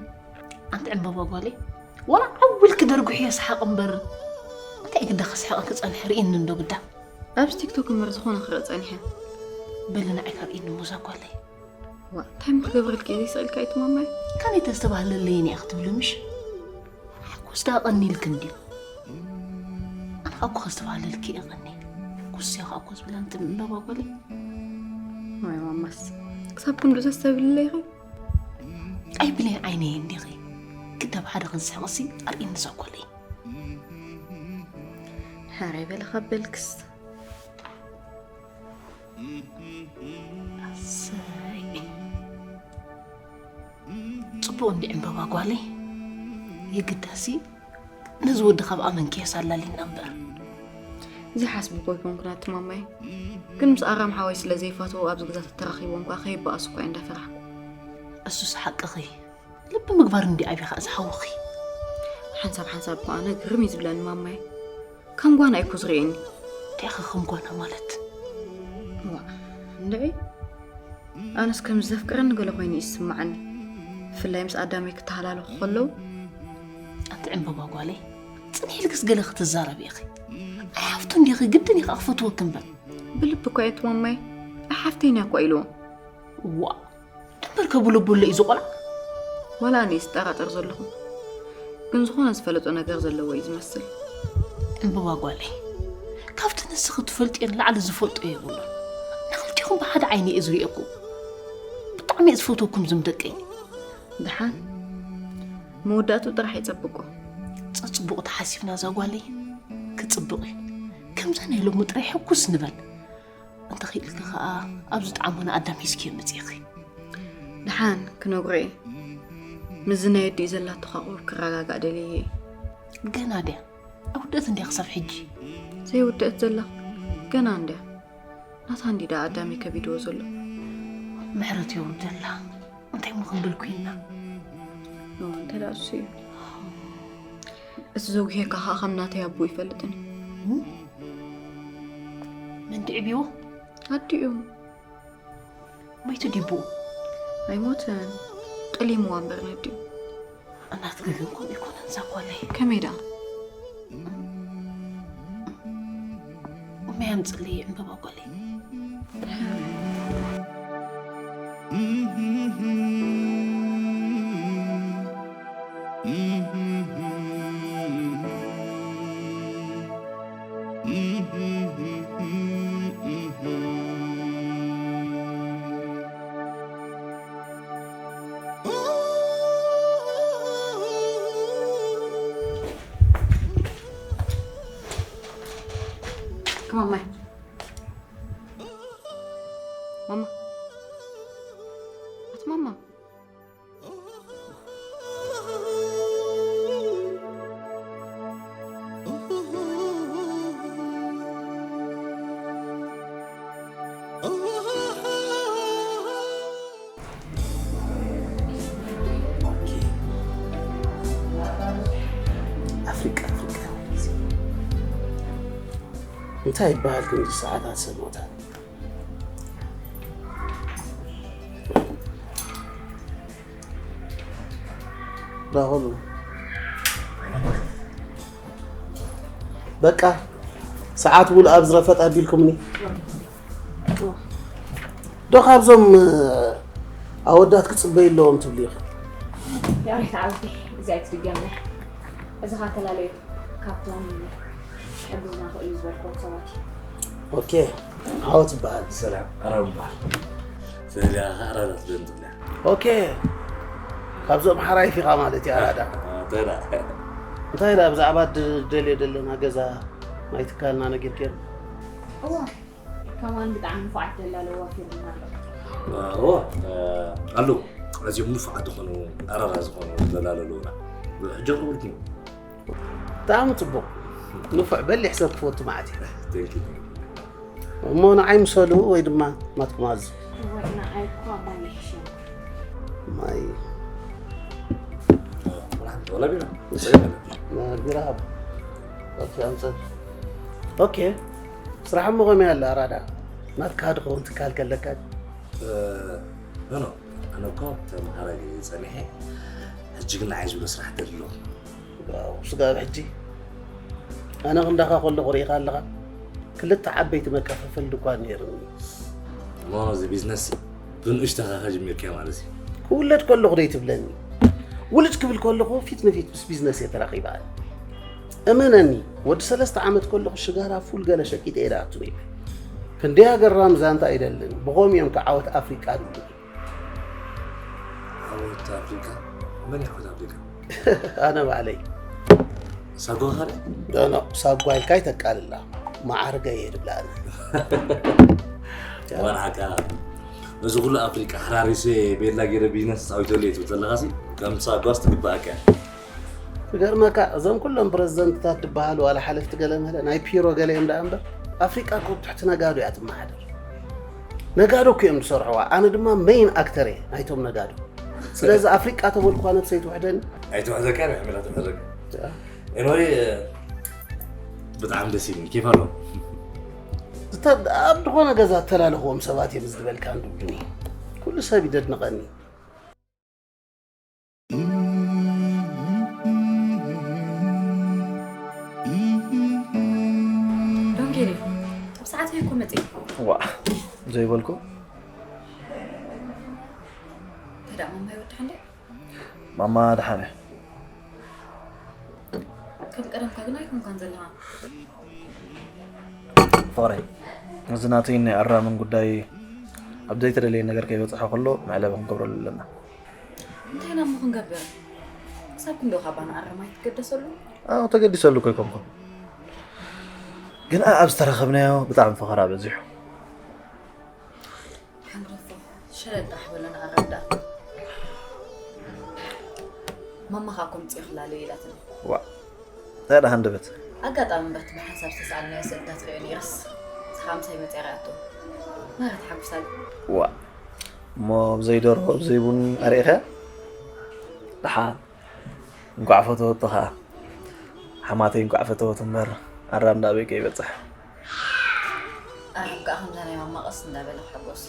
ኣንቲ ዕምበባ ጓለይ፣ ዋላ ዓው ኢልኪ ደርጉሕዮ ሰሓቕ እምበር። እንታይ ግዳ ከስሕቐኪ ጸንሐ ርእይኒ እንዶ ግዳ። ኣብዚ ቲክቶክ እምበር ዝኾነ ክርኢ ጸኒሐ። በሊ ንዓይ ከርእይኒ እሞ እዛ ጓለይ። ዋ፣ እንታይ እሞ ክገብረልኪ እየ ዘይስእልካ ኣይትማማይ? ካበይ ተስተባህለለይን እያ ክትብሊ ምሽ? ሓጎስ ደኣ ቀኒልኪ እንድዩ። ኣነ ኸኣ እኮ ከስተባህለልኪ እየ ቀኒ። ኩስዮ ኸኣ እኮ ዝብላ እንትን እምበባ ጓለይ። ዋይ ማማስ፣ ክሳብ ክንዱ ዘስተብህልለይ ኢኺ? ኣይብለይ ዓይነይ እንዲኺ። ግዳ ብሓደ ክንስሕቕሲ ኣርእይኒ እዛ ጓለይ። ሕራይ በሊ ካብ በልክስ። ኣሰይ። ጽቡቕ እንዲ ዕምበባ ጓለይ። የግዳሲ ነዚ ወዲ ካብ ኣመንክዮስ ኣላሊና እምበር። ዘይሓስብ እኮ ኣይኮንኩን ኣቲ ማማይ። ግን ምስ ኣራም ሓወይ ስለ ዘይፋትዎ ኣብዚ ገዛ ተተራኺቦም ከኣ ከይበኣሱ እኳ እየ እንዳፈራሕኩ። እሱስ ሓቅኺ። ልቢ ምግባር እንዲ ኣብዩ ኸኣ ዝሓውኺ። ሓንሳብ ሓንሳብ እኮ ኣነ ግርም እዩ ዝብለኒ ማማይ። ከም ጓና እዩ እኮ ዝርእየኒ። እንታይ ኢኺ ከም ጓና ማለት? ዋእ፣ እንድዒ ኣነስ ከም ዘፍቅረኒ ገለ ኮይኑ እዩ ዝስምዓኒ። ብፍላይ ምስ ኣዳመይ ክተሃላለኹ ከለዉ። ኣንቲ ዕምበባ ጓለይ፣ ጽንሕ ኢልክስ ገለ ክትዛረቢ ኢኺ። ኣይሓፍቱ እንዲኺ፣ ግድን እዩ ኸኣ ክፈትወኪ እምበር። ብልቢ እኳ እየ እትማማይ፣ ኣይሓፍተይን እያ እኳ ኢልዎ። ዋእ፣ እምበር ከብሎ ብሎ እዩ ዝቖልዓ። ዋላ ኣነ እየ ዝጠራጠር ዘለኹ። ግን ዝኾነ ዝፈለጦ ነገር ዘለዎ እዩ ዝመስል። ዕምበባ ጓለይ፣ ካብቲ ንስኺ ትፈልጥዮ ንላዕሊ ዝፈልጦ የብሉን። ንኽልቲኹም ብሓደ ዓይኒ እየ ዝርእየኩም። ብጣዕሚ እየ ዝፈትወኩም ዝም ደቀይ። ደሓን መወዳእትኡ ጥራሕ ይጸብቆ። ጸጽቡቕ ተሓሲብና እዛ ጓለይ ክጽብቕ እዩ። ከምዛ ናይ ሎሚ ጥራይ ሕጉስ ንበል። እንተኽኢልኪ ኸኣ ኣብ ዝጠዓሞና ኣዳም ሒዝክዮ መጺእኺ። ደሓን ክነግሮ እየ። ምስዚ ናይ ኣዲኡ ዘላቶ ኸኣ ቁሩብ ክረጋጋእ ደልየ እየ። ገና ድያ? ኣይውድእት እንድያ ክሳብ ሕጂ። ዘይውድእት ዘላ ገና እንድያ። ናታ እንዲ ደኣ ኣዳም ከቢድዎ ዘሎ። ምሕረት የውርደላ። እንታይ እሞ ክንብል ኮይንና? ኖ፣ እንተ ደኣ እሱ እዩ። እቲ ዘጉህየካ ኸኣ ከም ናተይ ኣቦ ይፈልጥን እዩ። መን ድዒብዎ? ኣዲኡ። ሞይቱ ድዩ ኣቦኡ? ኣይሞተን። ጠሊምዋ እምበር ነዲኡ። እናትኪ ግን ከምኡ ኣይኮነን እዛ ጓለይ። ከመይ ደኣ? መያም ጽሊ ዕምበባ ጓለይ። Come on, Maya. Mama. What's Mama? ኣፍሪቃ፣ ኣፍሪቃ። እንታይ ይበሃል ክንዲ ሰዓታት ሰብ ሞታ? ዳኹሉ። በቃ፣ ሰዓት ሙሉእ ኣብ ዝረፈጥ ኣቢልኩምኒ። ዶ ካብዞም፣ እ፣ ኣወዳት ክጽበዩ ኣለዎም ትብሉ ኢኺ? ያሬት ዓብዲ፣ እዚ ኣይትድገምና። እዚ ኸኣ ተላለዩ ካብቶም ክሕግዙና ክእሉ ዝበልክዎም ሰባት እዩ። ኦኬ፣ ሓወት ይበሃል። ሰላም፣ ኣራብ ይበሃል። ሰላም፣ ኣራዳ ትደን ትብላ። ኦኬ፣ ካብዞም ሓራይፍ ኢኻ ማለት እዩ፣ ኣራዳ። አ፣ ተራ። እንታይ ደኣ ብዛዕባ ድ-፣ ደልዮ ዘለና ገዛ ማይ ትካልና ነጊርክዮም? እዋ፣ ከማን ብጣዕሚ ንፉዓት ደላሎ ዋፊርና ኣሎ። እዎ፣ እ፣ ኣለዉ። ኣዝዮም ንፉዓት ዝኾኑ፣ ኣራራ ዝኾኑ ደላሎ ኣለዉና። ሕጂ ክብልኩም። ብጣዕሚ ጽቡቕ። ንፉዕ፣ በሊሕ ሰብ ክፈቱ መዓት እዩ። Thank you, thank you. እሞ ንዓይ ምሰሉ ወይ ድማ ናትኩም ኣዙ። እዋይ፣ ንዓይ እኳ ማይ ይሕሸኒ። ማይ። ወላ፣ ወላ ቢራ። ቢራ ሃብ። ኦኬ፣ ኣምጽእ። ኦኬ። ስራሕ እሞ ከመይ ኣላ ኣራዳ? ናትካ ድኸውን ትካል ከለካ? እ፣ ኖ፣ ኖ፣ ኣነ እኮ ተምሃራይ ጸኒሐ፣ ሕጂ ግን ንዓይ ዝብሎ ስራሕ ደሊ ኣለኹ። ዋው፣ ስጋብ ሕጂ ኣነ ክንዳኻ ከለኹ ርኢኻ ኣለኻ። ክልተ ዓበይቲ መከፋፈሊ ድኳን ነይሩኒ። እሞ እዚ ቢዝነስ ብንእሽተኻ ከጅሚርካዮ ማለት እዩ? ክውለድ ከለኹ ደይ ትብለኒ? ውልድ ክብል ከለኹ ፊት ንፊት ምስ ቢዝነስ እየ ተራኺበ ኣነ። እመነኒ፣ ወዲ ሰለስተ ዓመት ከለኹ ሽጋራ ፉል ገለ ሸቂጠ እየ ዝኣቱ ነይረ። ክንደይ ኣገራሚ ዛንታ ኣይደልን፣ ብኸምኡ እዮም ከዓ ዓወት ኣፍሪቃ ዝብሉ። ዓወት ኣፍሪቃ? መን እዩ ዓወት ኣፍሪቃ? ኣነ ባዕለይ። ሳጓ ኸ? ኖ፣ ኖ፣ ሳጓ ኢልካ ኣይተቃልላ። መዓርገ እየ ድብላ ኣነ። ዋን ሓቃ፣ ነዚ ኩሉ ኣፍሪቃ ሓራሪሰ ቤላ ገይረ ቢዝነስ ኣዊተሉ እየ ትብል ዘለኻሲ፣ ከም ሳጓስ ትግባኣካ እያ። ክገርመካ፣ እዞም ኩሎም ፕረዚደንትታት ዝበሃሉ ዋላ ሓለፍቲ ገለ መለ ናይ ፒሮ ገለ እዮም ደኣ እምበር፣ ኣፍሪቃ እኮ ብትሕቲ ነጋዶ እያ ትመሓደር። ነጋዶ እኮ እዮም ዝሰርሕዋ። ኣነ ድማ ሜይን ኣክተር እየ ናይቶም ነጋዶ። ስለዚ ኣፍሪቃ ተበልኳ ነብሰይ ትውሕደኒ። ኣይትውሕደካ፣ ንሕሜላ ትውሕደካ። ያ። ኤንወይ፣ ብጣዕሚ ደስ ይብልኒ፣ ኬፍ ኣሎ። ዝተ-፣ ኣብ ዝኾነ ገዛ እተላለኽዎም ሰባት እዮም ዝድበልካ እንድብሉኒ። ኩሉ ሰብ ይደድንቐኒ። ዶንጌሬ፣ ኣብ ሰዓተይ እኮ መጺእ። ዋ፣ ዘይበልኩ። እንታይ ደኣ ማማ ይወድሓ እንዴ? ማማ ደሓነ። ከም ቀደምካ ግን ኣይኮንካን ዘለኻ። ፍቕረይ፣ እዚ ናተይን ናይ ኣራምን ጉዳይ ኣብ ዘይተደለየ ነገር ከይበጽሐ ከሎ መዕለቢ ክንገብረሉ ኣለና። እንታይ ኢና እሞ ክንገብር? ክሳብ ክንዶ ካባና ኣረማይ ትገደሰሉ? ኣዎ፣ ተገዲሰሉ እኮ ኣይኮንኩን። ግን ኣብ ዝተረኸብናዮ ብጣዕሚ ፈኸራ በዚሑ። ሓምረፎ፣ ሸለል ጥራሕ በሎ ንኣረዳ። ማማ ኸኣ ከምጽእ ክላለዩ ኢላትኒ። ዋ፣ እንታይ ደኣ ሃንደበት? ኣጋጣሚ እምበር እቲ ብሓንሳብ ዝተሰኣልናዮ ስእልታት ርእዮ ነይረስ፣ ንስኻ ምሳይ መጺኣ ርኣቶ። ማራ ተሓጒሳ። ዋ፣ እሞ ብዘይ ደርሆ፣ ብዘይ ቡን ኣርእኻ? ደሓን። እንቋዕ ፈተወቶ ኸኣ። ሓማተይ እንቋዕ ፈተወት እምበር፣ ኣራም ናበይ ከይበጽሕ። ኣራም ከኣ ከምዛ ናይ ማማ ቀስ እንዳበለ ክሕጎስ።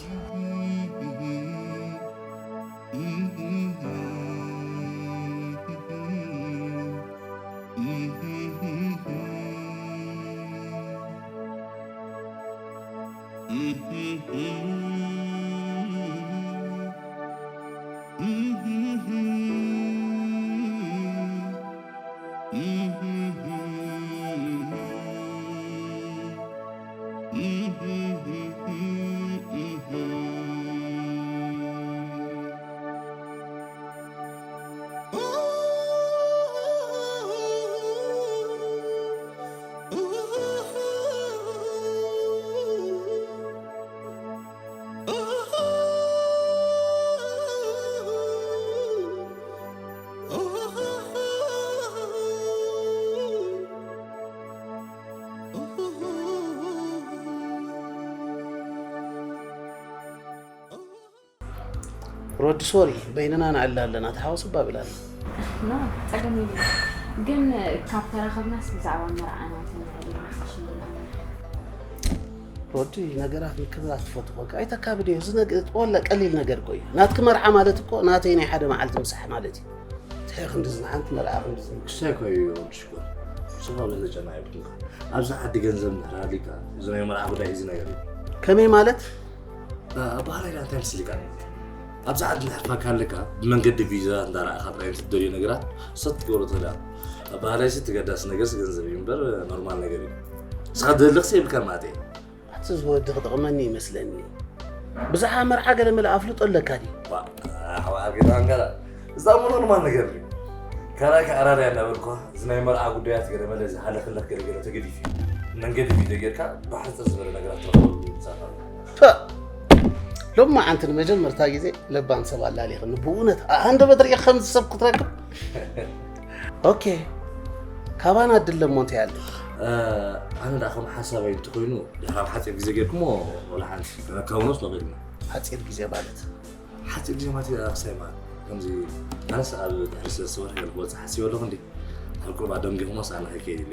ሮዲ፣ ሶሪ፣ በይንና ንዕላ ኣለና፣ ተሓወስ እባ ብላና። ኖ፣ ጸገም የብሉን። ግን ካብ ተራኸብናስ ብዛዕባ መርዓና ተነጋጊርና። ሮዲ፣ ነገራት ምክብራት ትፈቱ ኮንካ ኣይተካብድዮ። እዚ ነገ-፣ ወላ ቀሊል ነገር እኮ እዩ። ናትኪ መርዓ ማለት እኮ ናተይ ናይ ሓደ መዓልቲ ምሳሕ ማለት እዩ። እንታይ ክንድዚ ንሓንቲ መርዓ ክንድዚ? ክሳይ እኮ እዩ ወዲ ሽኮር። ስማ መለጨና ኣይብልካ። ኣብዚ ዓዲ ገንዘብ እንድሕር ሃልዩካ፣ እዚ ናይ መርዓ ጉዳይ እዚ ነገር እዩ። ከመይ ማለት? እ፣ ባህላይና እንታይ መሲልካ? ኣብዚ ዓዲ እንድሕር ፋካ ኣለካ፣ ብመንገዲ ቪዛ እንዳረኣኻ ጥራይ ትደልዮ ነገራት ሰጥ ትገብሮ ትኽእል ኢኻ። ኣብ ባህላይሲ እቲ ገዳሲ ነገርሲ ገንዘብ እዩ እምበር ኖርማል ነገር እዩ። ንስኻ ትደሊ ክሲ የብልካን ማለት እየ። ኣቲ እዚ ወዲ ክጥቕመኒ ይመስለኒ። ብዛዕባ መርዓ ገለ መለ ኣፍልጦ ኣለካ ድዩ? ዋ፣ ኣሕዋ ኣርጌታ ኣንጋላ። እዛ እሞ ኖርማል ነገር እዩ። ካልኣይ ከኣ ኣራዳ እያ እናበልኳ፣ እዚ ናይ መርዓ ጉዳያት ገለ መለ፣ እዚ ሃለኽለኽ ገለ ገለ ተገዲፉ እዩ። መንገዲ ቪድዮ ጌርካ ብሕጽር ዝበለ ነገራት ትረኽበሉ ምሳኻ። ፐ! ሎማዓንቲ ንመጀመርታ ግዜ ለባም ሰብ ኣላሊኽኒ። ብእውነት፣ ኣንደበት ርኢኻ ከምዚ ሰብ ክትረክብ? ኦኬ። ካባና ድለ እሞ እንታይ ኣሎ? እ፣ ኣነ ደኣ ከም ሓሳበይ እንተኾይኑ፣ ድሕሪ ኣብ ሓጺር ግዜ ጌርኩሞ፣ ወላ ሓንቲ፣ ከነካውኖስ ንኽእል ኢና። ሓጺር ግዜ ማለት? ሓጺር ግዜ ማለት እዩ፣ ኣክሳይ ማለት። ከምዚ፣ ኣነስ ኣብ ድሕሪ ሰለስተ ወርሒ ገለ ክወጽእ ሓሲበ ኣለኹ እንዴ። ኣብ ቁሩብ ኣደንጊኹሞስ ኣነ ከይከይድ ኢለ።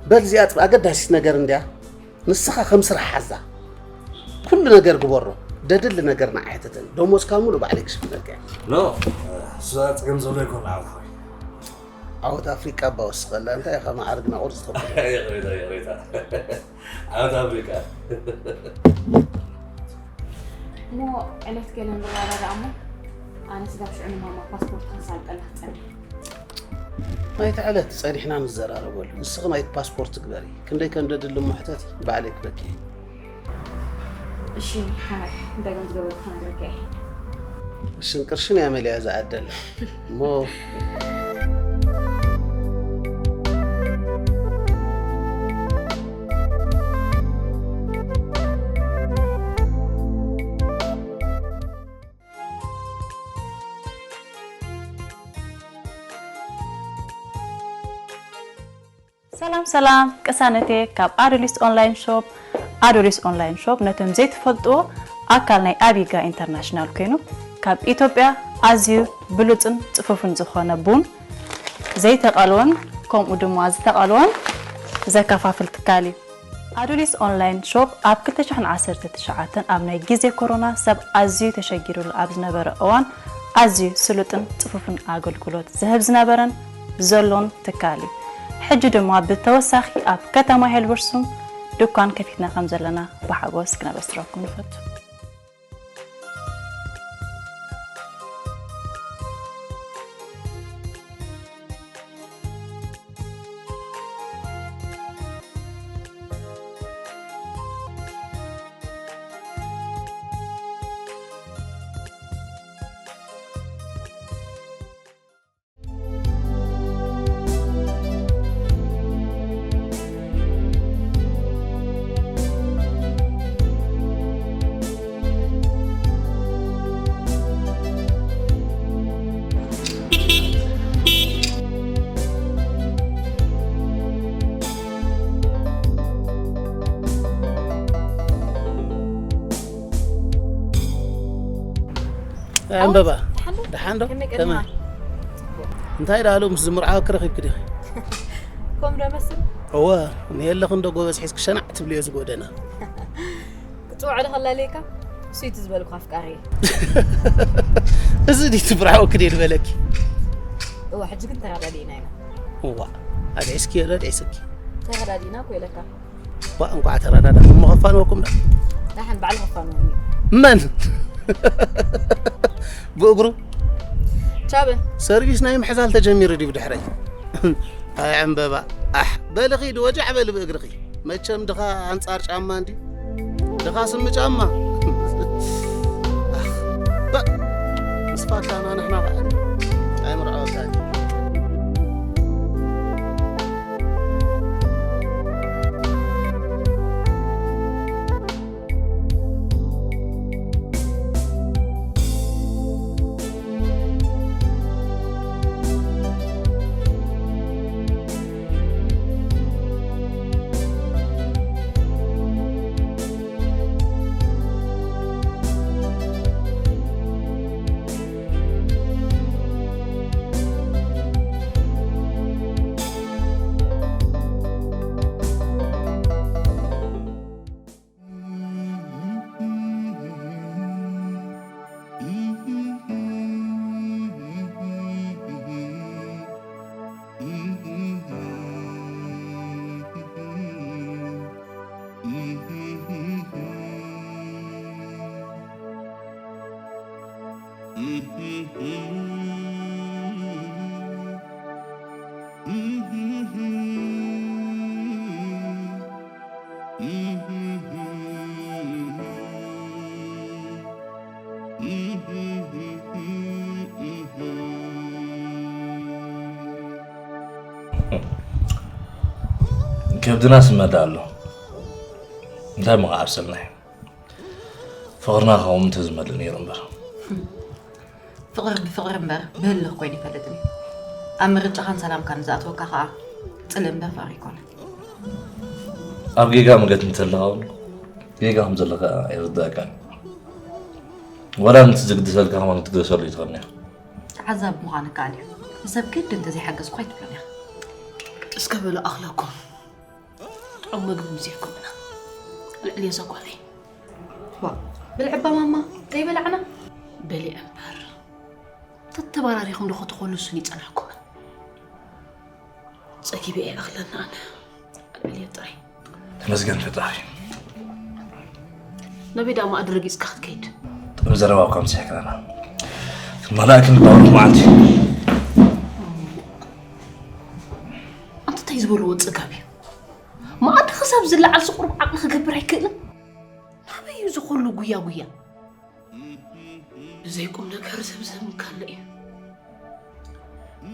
በል፣ እዚኣ ጽ-፣ ኣገዳሲት ነገር እንድያ። ንስኻ ከም ስራሕ ሓዛ። ኩሉ ነገር ግበሮ። ደድሊ ነገር ንዓይ ሕተተኒ። ደሞዝካ ሙሉ ባዕለይ ክሽፍነልካ እየ። ኖ፣ እሱ ጸገም ዘሎ ኣይኮነ፣ ዓወት ሓወይ። ዓወት ኣፍሪቃ እባ ወስኸላ። እንታይ ኢኻ መዓርግና ቁርጺ ትኸፍል? ይቕሬታ፣ ይቕሬታ። ዓወት ኣፍሪቃ። እሞ ዕለት ገለ ንረዳዳእ እሞ፣ ኣነ ስጋብ ሽዑ ንማማ ፓስፖርት ከሳልጠላ ክጸንሕ። ናይቲ ዕለት ጸኒሕና ንዘራረበሉ። ንስኺ ናይቲ ፓስፖርት ግበሪ። ክንደይ ከም ደድሊ እሞ ሕተቲ፣ ባዕለይ ክበኪ። እሺ፣ ሓራይ፣ እንታይ ከም ዝገበርኩ ክነግረካ እየ። እሽን ቅርሽን እያ መሊኣ ዝዓደላ። እሞ ሰላም ሰላም፣ ቅሳነቴ ካብ ኣዶሊስ ኦንላይን ሾፕ። ኣዶሊስ ኦንላይን ሾፕ ነቶም ዘይትፈልጥዎ ኣካል ናይ ኣቢጋ ኢንተርናሽናል ኮይኑ፣ ካብ ኢትዮጵያ ኣዝዩ ብሉጽን ጽፉፍን ዝኾነ ቡን ዘይተቐልወን ከምኡ ድማ ዝተቐልወን ዘከፋፍል ትካል እዩ። ኣዶሊስ ኦንላይን ሾፕ ኣብ ክልተ ሽሕን ዓሰርተ ትሽዓተን ኣብ ናይ ግዜ ኮሮና ሰብ ኣዝዩ ተሸጊሩሉ ኣብ ዝነበረ እዋን ኣዝዩ ስሉጥን ጽፉፍን ኣገልግሎት ዝህብ ዝነበረን ዘሎን ትካል እዩ። ሕጂ ድማ ብተወሳኺ ኣብ ከተማ ሄልበርሱም ድኳን ከፊትና ከም ዘለና ብሓጎስ ክነበስረኩም ንፈቱ። ዕምበባ፣ ደሓን ዶ? ደሓን ዶ? ከመይ ቀኒኻ? ከመይ? እንታይ ደኣ ሎምስ ዝምርዓወኪ ረኺብኪ ዲኺ? ከምኡ ዶ መስል? እወ፣ ንየለኽን ዶ ጎበዝ ሒዝኪ ሸናዕ ትብልዮ እዚ ጎደና። ክጽውዖ ዶ ከላልየካ? እሱ እዩ እቲ ዝበልኩ ኣፍቃሪ። እዚ ድዩ ትምርዓወኪ ድየ ዝበለኪ? እወ፣ ሕጂ ግን ተረዳዲእና ኢና። እዋ፣ ኣድዒስኪ ረድዒስኪ። ተረዳዲእና እኮ ኢለካ። ዋ፣ እንኳዕ ተረዳዳእኩም፣ እሞ ከፋንወኩም ዶ? ደሓን ባዕልኻ ፋኖ። መን ብእግሩ ቻበ ሰርቪስ ናይ ምሕዛል ተጀሚሩ ድዩ ብድሕረይ? ኣይ ዕምበባ ኣሕ በሊ ኺድ ወጃዕ በሊ ብእግርኺ። መቸም ድኻ ኣንጻር ጫማ እንዲ ድኻ ስሚ ጫማ ኣኽ፣ በ- ምስ ፋታና ንሕና ኸዓ ኣይምርዓወካን። ከብድና ስመዳ ኣሎ እንታይ መቃብሰልና እዩ። ፍቕርና ከምኡ እንተዝመልእ ነይሩ እምበር። ፍቕሪ ብፍቕሪ እምበር ብህልኽ ኮይኑ ይፈልጥን እዩ። ኣብ ምርጫኻን ሰላምካን ዝኣትወካ ከዓ ፅልኢ እምበር ፍቕሪ ኣይኮነን። ኣብ ጌጋ መገት እንተለኻ እውን ጌጋ ከም ዘለካ ይርዳእካን። ዋላ ነቲ ዝግድሰልካ ከማን ክትግደሰሉ ይትኽእል እያ። ተዓዛቢ ምዃን ይከኣል እዩ። ንሰብ ግዲ እንተዘይሓገዝኩ ኣይትብሎን ኢኻ። እስከ በሉ ኣኽለኩም። ጥዑም ምግቢ ምዚዕኩም ኢና። ልዕሊ እዛ ጓለይ። ዋ ብልዕባ ማማ ዘይበላዕና። በሊዐ እምበር ተተባራሪኹም ዶ ክትኾኑ እሱን ይጸናሕኩምን። ጸጊበ እየ ኣኽለና ኣነ። ልዕሊ ጥራይ። ተመስገን ፈጣሪ። ናበይ ደኣ ማኣዲ ረጊጽካ ክትከይድ? ጥዑም ዘረባ እኳ ምሲሕክናና። ክመላእክን ባሩኽ መዓልቲ። ኣንተ እንታይ ዝበልዎ ጽጋብ እዩ? ማኣዲ ክሳብ ዝለዓል ዝቑርብ ዓቕሊ ክገብር ኣይክእልን። ናበይ እዩ ዝኸሉ ጉያ ጉያ? ብዘይ ቁም ነገር ዘብዘብ ምካለ እዩ።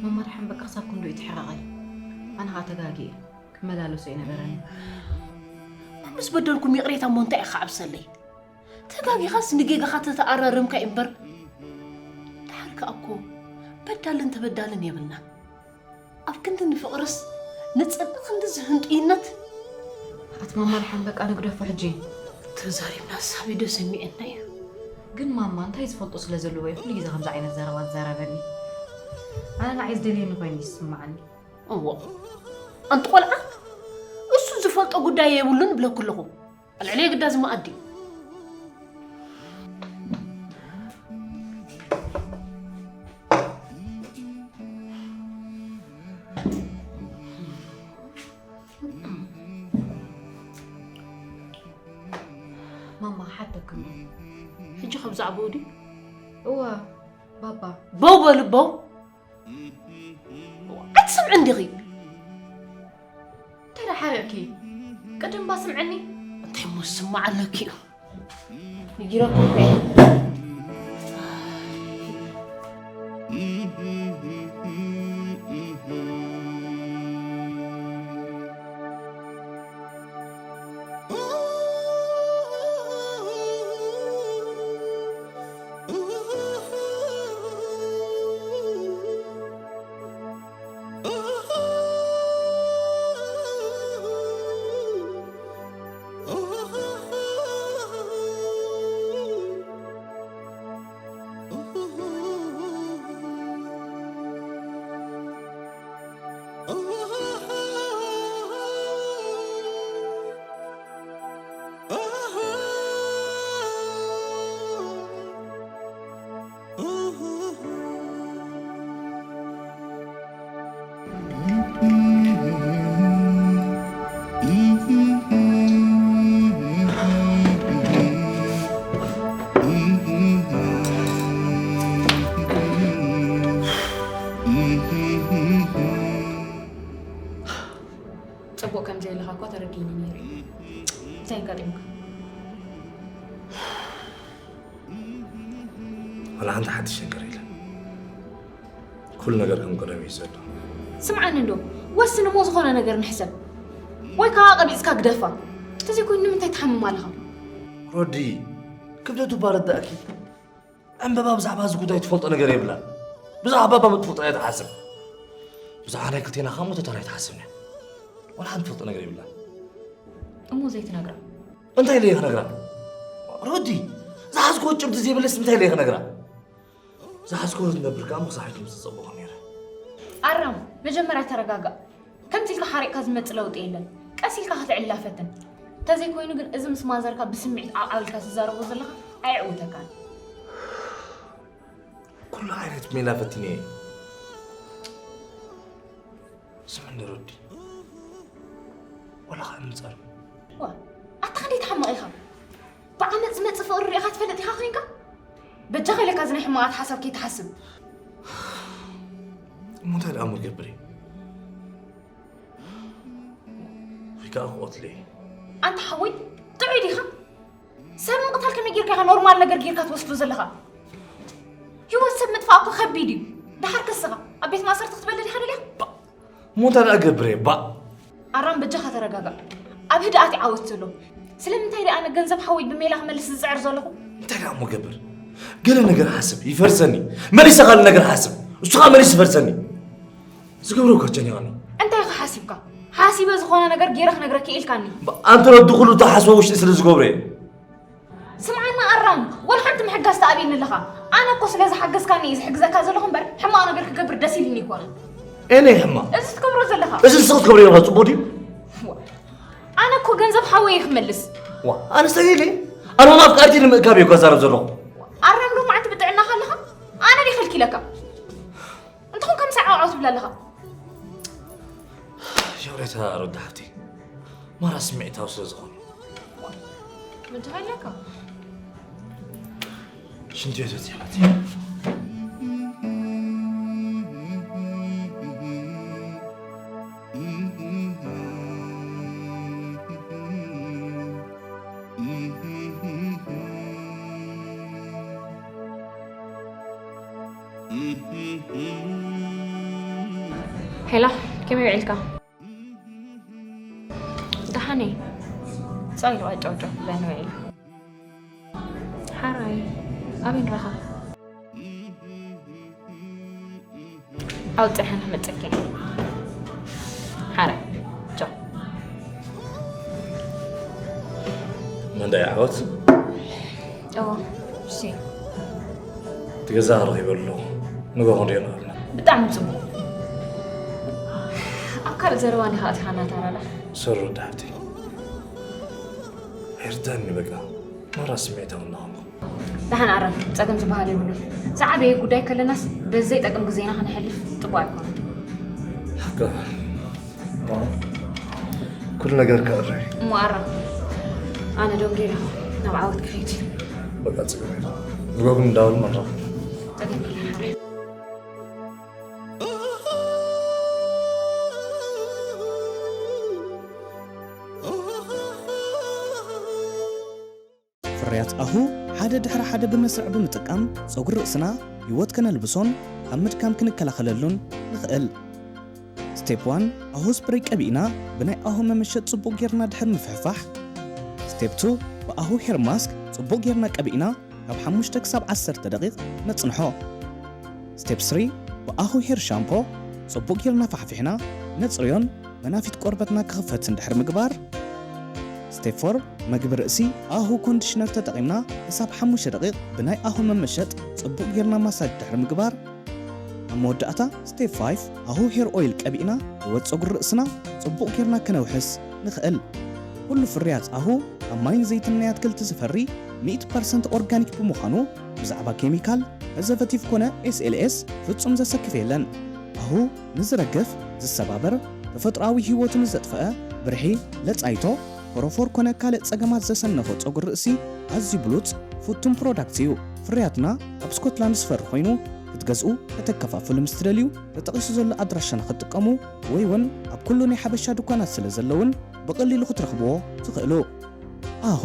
መማርሓን በቃ ክሳብ ክንዱ እዩ ትሕረቐይ። ኣነ ኸዓ ተጋጊ እየ። ክመላለሶ ኣይነበረን። ምስ በደልኩም ይቕሬታ እሞ እንታይ ኢኻ ዓብሰለይ? ተጋጊኻስ ንጌጋኻ ተተኣራረምካ እዩ እምበር። ድሓር ከኣ እኮ በዳልን ተበዳልን የብልና። ኣብ ክንዲ ንፍቕርስ ንጽልኢ ክንዲ ዝህንጥይነት። ኣቲ ማማ ድሓን በቃ ንግደፎ ሕጂ። ተዛሪብና ሳቢ ደስ የሚእና እዩ። ግን ማማ እንታይ ዝፈልጦ ስለ ዘለዎ እዩ ኩሉ ግዜ ከምዚ ዓይነት ዘረባ ዝዛረበኒ? ኣነ ንዓይ ዝደልየኒ ኮይኑ እዩ ዝስምዓኒ። እዎ ኣንቲ ቆልዓ እሱ ዝፈልጦ ጉዳይ የብሉን እብለኩ ኣለኹ። ኣልዕለየ ግዳ እዚ መኣዲ ማማ ሓተኩም ሕጂ ከም ዛዕባኡ ድዩ? እወ ባባ። በው በሉ በው። ኣይትሰምዕን ዲኺ? እንታይ ደኣ ሓሪቕኪ? ቅድም እባ ስምዕኒ። እንታይ እሞ ዝስማዕ ኣለኪ እዩ? ነጊረኩም እኮ እየ። እንታይ ኣጋጢሙካ? ዋላ ሓንቲ ሓድሽ ነገር የለን። ኩሉ ነገር ከም ቀደም እዩ ዘሎ። ስምዓኒ እንዶ፣ ወስን እሞ ዝኾነ ነገር ንሕሰብ። ወይ ከዓ ቀቢፅካ ግደፋ። እንተዘይኮይኑ ንምንታይ ትሓምም ኣለኻ? ሮዲ፣ ክብደቱ ባረዳእኪ። ዕምበባ ብዛዕባ እዚ ጉዳይ ትፈልጦ ነገር የብላን። ብዛዕባ ባባ ትፈልጦ እያ ትሓስብ። ብዛዕባ ናይ ክልቴና ከዓ ሞተታ ናይ ትሓስብ እያ። ዋላ ሓንቲ ትፈልጦ ነገር የብላን። እሞ ዘይትነግራ? እንታይ ኢለ ክነግራ? ሮዲ፣ ዝሓዝኮ ጭብጢ ዘይብለስ እንታይ ኢለ ክነግራ? ዝሓዝኮ ዝነብር ከዓ ምሳሒቱ ምስ ዝፀበኹ ነይረ። ኣራም፣ መጀመርያ ተረጋጋእ። ከምቲ ኢልካ ሓሪቕካ ዝመጽእ ለውጢ የለን። ቀስ ኢልካ ክትዕላ ፈትን። እንተዘይኮይኑ ግን እዚ ምስ ማዘርካ ብስምዒት ዓብዓብ ኢልካ ትዛረቦ ዘለኻ ኣየዕውተካን። ኩሉ ዓይነት ሜላ ፈቲነ እየ። ስምዕኒ ሮዲ፣ ዋላ ከዓ ምፀር ዋ፣ ኣታ ክንደይ ትሓምቕ ኢኻ? ብዓመጽ ዝመጽእ ፍቕሪ ርኢኻ ትፈልጥ ኢኻ ኮይንካ? በጃኻ ኢለካ እዚ ናይ ሕማቓት ሓሳብ ከይትሓስብ። እሞ እንታይ ደኣ እሞ ክገብር እየ? ወይ ከዓ ክቐትሎ እየ። ኣንታ ሓወይ፣ ጥዑይ ዲኻ? ሰብ ምቕታል ከመይ ጌርካ ኢኻ ኖርማል ነገር ጌርካ ትወስዶ ዘለኻ? ህይወት ሰብ ምጥፋእ እኮ ከቢድ እዩ። ደሓር ከስኻ ኣብ ቤት ማእሰርቲ ክትበልዕ ዲኻ ደሊኻ? እሞ እንታይ ደኣ ክገብር እየ? ባእ! ኣራም በጃኻ ተረጋጋእ። ኣብ ህድኣት ይዓወት ዘሎ። ስለምንታይ ደኣ ኣነ ገንዘብ ሓወይ ብሜላ ክመልስ ዝጽዕር ዘለኹ? እንታይ ደኣ እሞ ገብር? ገለ ነገር ሓስብ፣ ይፈርሰኒ። መሊሰ ካልእ ነገር ሓስብ፣ እሱ ኸኣ መሊሱ ይፈርሰኒ። ዝገብሮ እኳ ጨኒቐኒ። እንታይ ኢኻ ሓሲብካ? ሓሲበ ዝኾነ ነገር ገይረ ክነግረኪ ኢልካኒ። ኣንተ ረዲ ኩሉ እታ ሓስቦ ውሽጢ ስለ ዝገብሮ እየ። ስምዓና ኣራም፣ ወላ ሓንቲ ምሕጋዝ ተኣብየኒ ኣለኻ። ኣነ እኮ ስለ ዝሓገዝካኒ እየ ዝሕግዘካ ዘለኹ እምበር ሕማቕ ነገር ክገብር ደስ ኢልኒ ኣይኮነን። እኔ ሕማቕ? እዚ ትገብሮ ዘለኻ። እዚ ንስኺ ትገብርዮ ዘለኻ ጽቡቕ ድዩ? ዋ፣ ኣነ እኮ ገንዘብ ሓወይ እየ ክመልስ። ዋ፣ ኣነ ሰገይለ? ኣነ እውን ኣፍቃሪተይ ንምእካብ እየ እኮ ዝዛረብ ዘለኹ። ኣራም ሎማዓንቲ ብጥዕናኻ ኣለኻ? ኣነ ድየ ከልኪለካ? እንተኾንካ ምሳይ ዓውዓው ትብል ኣለኻ። ይቕሬታ ሮዳ ሓፍተይ፣ ማራ ስምዒታዊ ስለ ዝኾነ። መጃኻ ኣለካ። ሽንቲ ቤት ወፂኣ መፂኣ። ሄላ፣ ከመይ ውዒልካ? ደሓነይ። ጻይ ኢሉ ኣይጨውጨው ብለኒ ውዒሉ። ሓራይ፣ ኣበይ ንራኸብ? ኣውጽሐን ክመጸኪ። ሓራይ፣ ቻው። መንዳይ ዓወት? እዎ፣ እሺ። እቲ ገዛ ረኺበ ኣለኹ። ንጎ ክንሪኦ ንኽእል ኢና። ብጣዕሚ ጽቡቕ። ኣብ ካልእ ዘረባ እንዲኻ ኣቲኻና ታራላ። ሶሪ ወዲ ሓፍተይ። ኣይርዳእኒ በቃ። ማራ ስምዒታዊ እናኾንኩ። ደሓን ኣረፍ፣ ጸገም ዝበሃል የብሉን። ዝዓበየ ጉዳይ ከለናስ በዚ ዘይጠቅም ግዜና ከነሕልፍ ጽቡቕ ኣይኮነን። ሓቂ። ኩሉ ነገር ክዕረ። እሞ ኣረፍ፣ ኣነ ደንጊረ ናብ ዓወት ክኸይድ። በቃ ጸገም የለን። ንጎ ግን እንዳበሉ ንራኸብ። ጸገም የለን። ፍርያት ኣሁ ሓደ ድሕሪ ሓደ ብመስርዕ ብምጥቃም ጸጉሪ ርእስና ህይወት ከነልብሶን ካብ ምድካም ክንከላኸለሉን ንኽእል። ስቴፕ ዋን፣ ኣሁ ስፕሬይ ቀቢእና ብናይ ኣሁ መመሸጥ ጽቡቕ ጌርና ድሕሪ ምፍሕፋሕ። ስቴፕ ቱ፣ ብኣሁ ሄር ማስክ ጽቡቕ ጌርና ቀቢእና ካብ ሓሙሽተ ክሳብ ዓሰርተ ደቂቕ ነጽንሖ። ስቴፕ ስሪ፣ ብኣሁ ሄር ሻምፖ ጽቡቕ ጌርና ፋሕፊሕና ነጽርዮን መናፊት ቆርበትና ክኽፈት እንድሕር ምግባር። ስቴፕ ፎር፣ መግቢ ርእሲ ኣሁ ኮንዲሽነር ተጠቒምና ክሳብ ሓሙሽተ ደቂቕ ብናይ ኣሁ መመሸጥ ጽቡቕ ጌርና ማሳጅ ድሕሪ ምግባር። ኣብ መወዳእታ ስቴፕ ፋይፍ፣ ኣሁ ሄር ኦይል ቀቢእና ህይወት ጸጉሪ ርእስና ጽቡቕ ጌርና ከነውሕስ ንኽእል። ኩሉ ፍርያት ኣሁ ካብ ማይን ዘይትን ናይ ኣትክልቲ ዝፈሪ ሚእቲ ፐርሰንት ኦርጋኒክ ብምዃኑ ብዛዕባ ኬሚካል፣ ፕሪዘርቨቲቭ ኮነ ኤስኤልኤስ ፍጹም ዘሰክፍ የለን። ኣሁ ንዝረግፍ፣ ዝሰባበር፣ ተፈጥሮኣዊ ህይወቱ ንዘጥፍአ፣ ብርሒ፣ ለጻይቶ፣ ፎሮፎር ኮነ ካልእ ጸገማት ዘሰነፎ ጸጉሪ ርእሲ ኣዝዩ ብሉጽ ፍቱን ፕሮዳክት እዩ። ፍርያትና ኣብ ስኮትላንድ ዝፈሪ ኮይኑ ክትገዝኡ ከተከፋፍሉ ምስ ትደልዩ ተጠቒሱ ዘሎ ኣድራሻና ክትጥቀሙ ወይ እውን ኣብ ኩሉ ናይ ሓበሻ ድኳናት ስለ ዘለውን ብቐሊሉ ክትረኽብዎ ትኽእሉ። ኣኹ።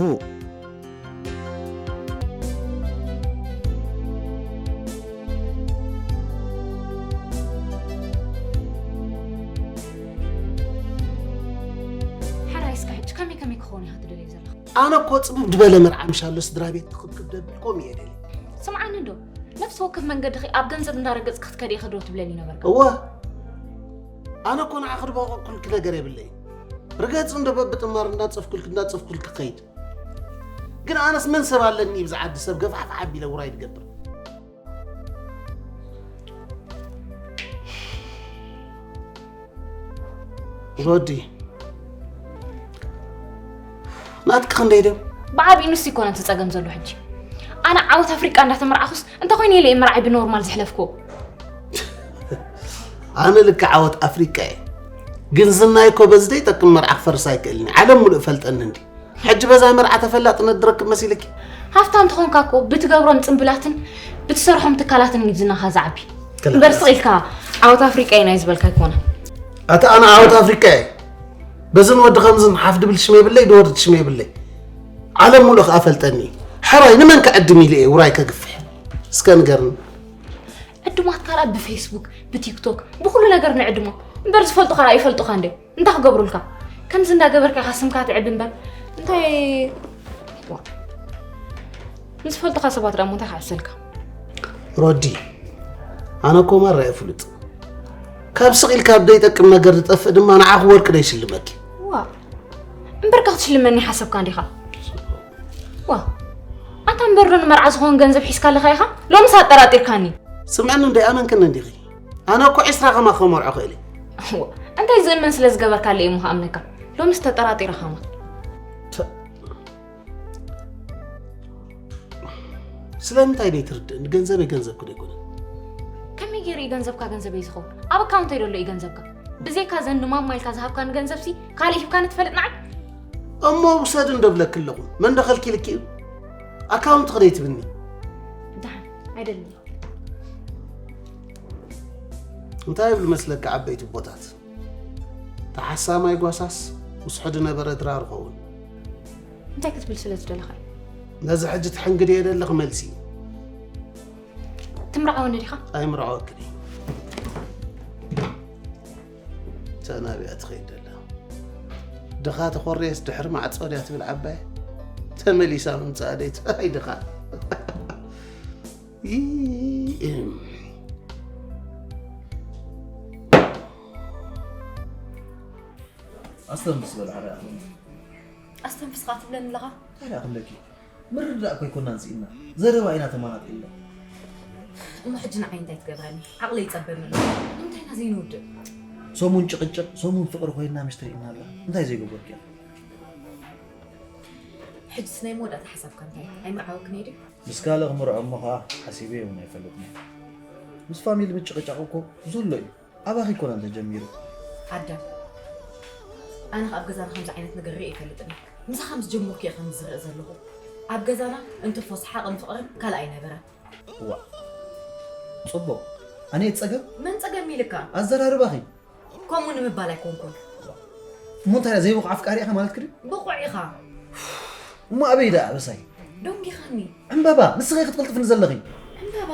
ሓራይ እስከ ሕጂ ከመይ ከመይ ክኸውን ኢኻ ትደልዮ ዘለኻ? ኣነ እኮ ፅምም ዝበለ መርዓ ምሻሎ ስድራ ቤት ትኽብክብ ደብል ከምኡ እየ ደልየ። ስምዓኒ እንዶ፣ ነፍሲ ወከፍ መንገድኺ ኣብ ገንዘብ እንዳረገጽ ክትከዲ ኢኺ ዶ ትብለኒ ነበርካ? እወ ኣነ እኮ ንዓኺ ድበቐቕኩልኪ ነገር የብለይ። ርገፅ እንዶ በብጥማር እንዳፀፍኩልኪ እንዳፀፍኩልኪ ከይድ። ግን ኣነስ መን ሰብ ኣለኒ ብዚ ዓዲ ሰብ ገፋሕፋሕ ኣቢለ ውራይ ድገብር። ሮዲ ናትኪ ክንደይ ድዮም? ብዓብዪ ንሱ ይኮነ እቲ ጸገም ዘሎ ሕጂ። ኣነ ዓወት ኣፍሪቃ እንዳተመርዓኹስ እንተኾይኑ ኢለ እየ መርዓይ ብኖርማል ዘሕለፍክዎ። ኣነ ልክዕ ዓወት ኣፍሪቃ እየ። ግን ዝናይ እኮ በዚ ዘይጠቅም መርዓ ክፈርስ ኣይክእልን እዩ። ዓለም ሙሉእ ፈልጠኒ እንዲ። ሕጂ በዛ መርዓ ተፈላጥነት ድረክብ መሲልኪ? ሃፍታም ተኾንካ እኮ ብትገብሮም ጽምብላትን ብትሰርሖም ትካላትን እዩ ዝናኻ ዝዓቢ። እምበር ስቕ ኢልካ ዓወት ኣፍሪቃ እዩ ናይ ዝበልካ ኣይኮነ። ኣታ ኣነ ዓወት ኣፍሪቃ እየ። በዝን ወዲ ከምዝን ሓፍ ድብል ሽመ ይብለይ ድወርድ ሽመ ይብለይ። ዓለም ሙሉእ ከኣ ፈልጠኒ እዩ። ሕራይ ንመን ክዕድም ኢለ እየ ውራይ ከግፍሕ? እስከ ንገርኒ። ዕድማት ካልኣ ብፌስቡክ ብቲክቶክ ብኩሉ ነገር ንዕድሞ እምበር ዝፈልጡ ካልኣ ይፈልጡካ እንደ እንታይ ክገብሩልካ? ከምዚ እንዳገበርካ ኢኻ ስምካ ትዕቢ እምበር እንታይ ዋ። ንዝፈልጡኻ ሰባት ደኣ እንታይ ክሕሰልካ? ሮዲ ኣነ እኮ ማራ እየ ፍሉጥ። ካብ ስቕ ኢልካ ኣብ ዘይጠቅም ነገር ዝጠፍእ ድማ ንዓኺ ወርቂ ዶ ይሽልመኪ? ዋ እምበርካ ክትሽልመኒ ሓሰብካ እንዲኻ? ዋ ኣንታ እምበር ዶ ንመርዓ ዝኾን ገንዘብ ሒዝካ ኣለኻ ኢኻ? ሎምስ ኣጠራጢርካኒ። ስምዕኒ እንዶ ይኣመንክኒ እንዲኺ? ኣነ እኮ ዒስራ ከማኺ ከመርዖ ክእል እየ። እንታይ ዝእመን ስለ ዝገበርካለይ እሞ ክኣምነካ? ሎምስ ተጠራጢረ ከማ። ስለምንታይ ደይ ትርድእኒ? ገንዘበይ ገንዘብኪ ዶ ኣይኮነን? ከመይ ገይሩ እዩ ገንዘብካ ገንዘበይ ዝኸውን? ኣብ ኣካውንተይ ደሎ እዩ ገንዘብካ። ብዘይካ ዘን ንማማ ኢልካ ዝሃብካኒ ገንዘብሲ ካልእ ሂብካኒ ትፈልጥ ንዓይ? እሞ ውሰድ እንዶ ብለኪ ኣለኹ። መን ዶ ከልኪልኪ እዩ? ኣካውንትኺ ደይ ትብኒ? ደሓን ኣይደልን። እንታይ ይብሉ መስለካ ዓበይቲ ኣቦታት? ተሓሳማይ ጓሳስ ምስ ሕዲ ነበረ ድራር ኸውን። እንታይ ክትብል ስለ ዝደለኻ እዩ? ነዚ ሕጂ ትሕንግድዮ ዘለኺ መልሲ እዩ። ትምርዓወኒ ዲኻ? ኣይምርዓወክን እየ። ተናቢያ ትኸይድ ደላ ድኻ ተኾርየስ ድሕሪ ማዕጾ ድያ ትብል ዓባይ ተመሊሳ ምምፃኣ ደይ ትራይ ድኻ ኣስተንፍስ በል ሓደ ኣኽሊ ኣስተንፍስኻ ትብለኒ ኣለኻ? ታዲያ ክብለኪ ምርድዳእ እኮ ኣይኮናን ስኢንና ዘረባ ኢና ተማናጢልና። እሞ ሕጂ ንዓይ እንታይ ትገብረኒ? ዓቕለይ ይጸበኒ ኣሎ። ንምንታይ ኢና ዘይንውድእ? ሰሙን ጭቕጭቕ ሰሙን ፍቕሪ ኮይንና ምሽ ትርእይና ኣለኻ እንታይ ዘይገበርኪ ኢኺ? ሕጅስ ናይ መወዳእታ ሓሳብካ እንታይ? ኣይምርዓወክን እየ ድዩ? ምስ ካልእ ክምርዖ እሞ ኸዓ ሓሲበ እውን ኣይፈልጥን እየ። ምስ ፋሚሊ ምጭቕጫቕ እኮ ዘሎ እዩ። ኣባኺ ኣይኮነን ተጀሚሩ። ኣዳም፣ ኣነ ኸኣ ኣብ ገዛና ከምዚ ዓይነት ነገር ርእየ ኣይፈልጥን እየ። ምሳኻ ምስ ጀመርኩ እየ ከምዚ ዝርኢ ዘለኹ። ኣብ ገዛና እንትርፎ ሰሓቕን ፍቕርን ካልእ ኣይነበረን። እዋእ ጽቡቕ ኣነ እየ ጸገም መን ጸገም ኢልካ ኣዘራርባኺ ከምኡ ንምባል ኣይኮንኩን እሞ እንታይ ዘይብቑዕ ኣፍቃሪ ኢኻ ማለት ክዲ ብቑዕ ኢኻ እሞ ኣበይ ደኣ ኣበሳይ ደንጊኻኒ ዕምበባ ንስኺ ክትቕልጥፍኒ ዘለኺ ዕምበባ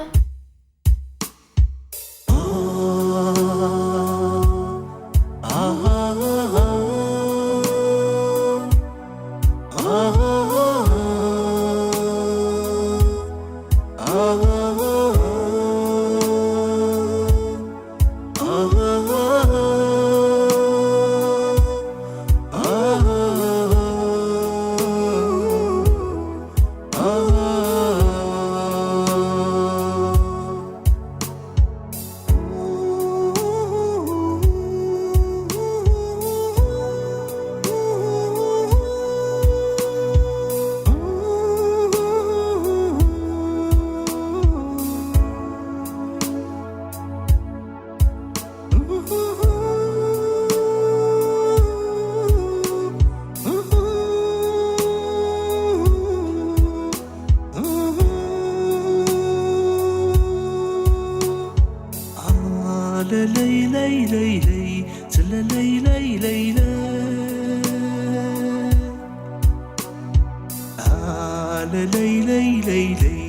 ለይለይ ለይለይ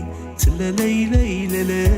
ስለለይለይ ለለይ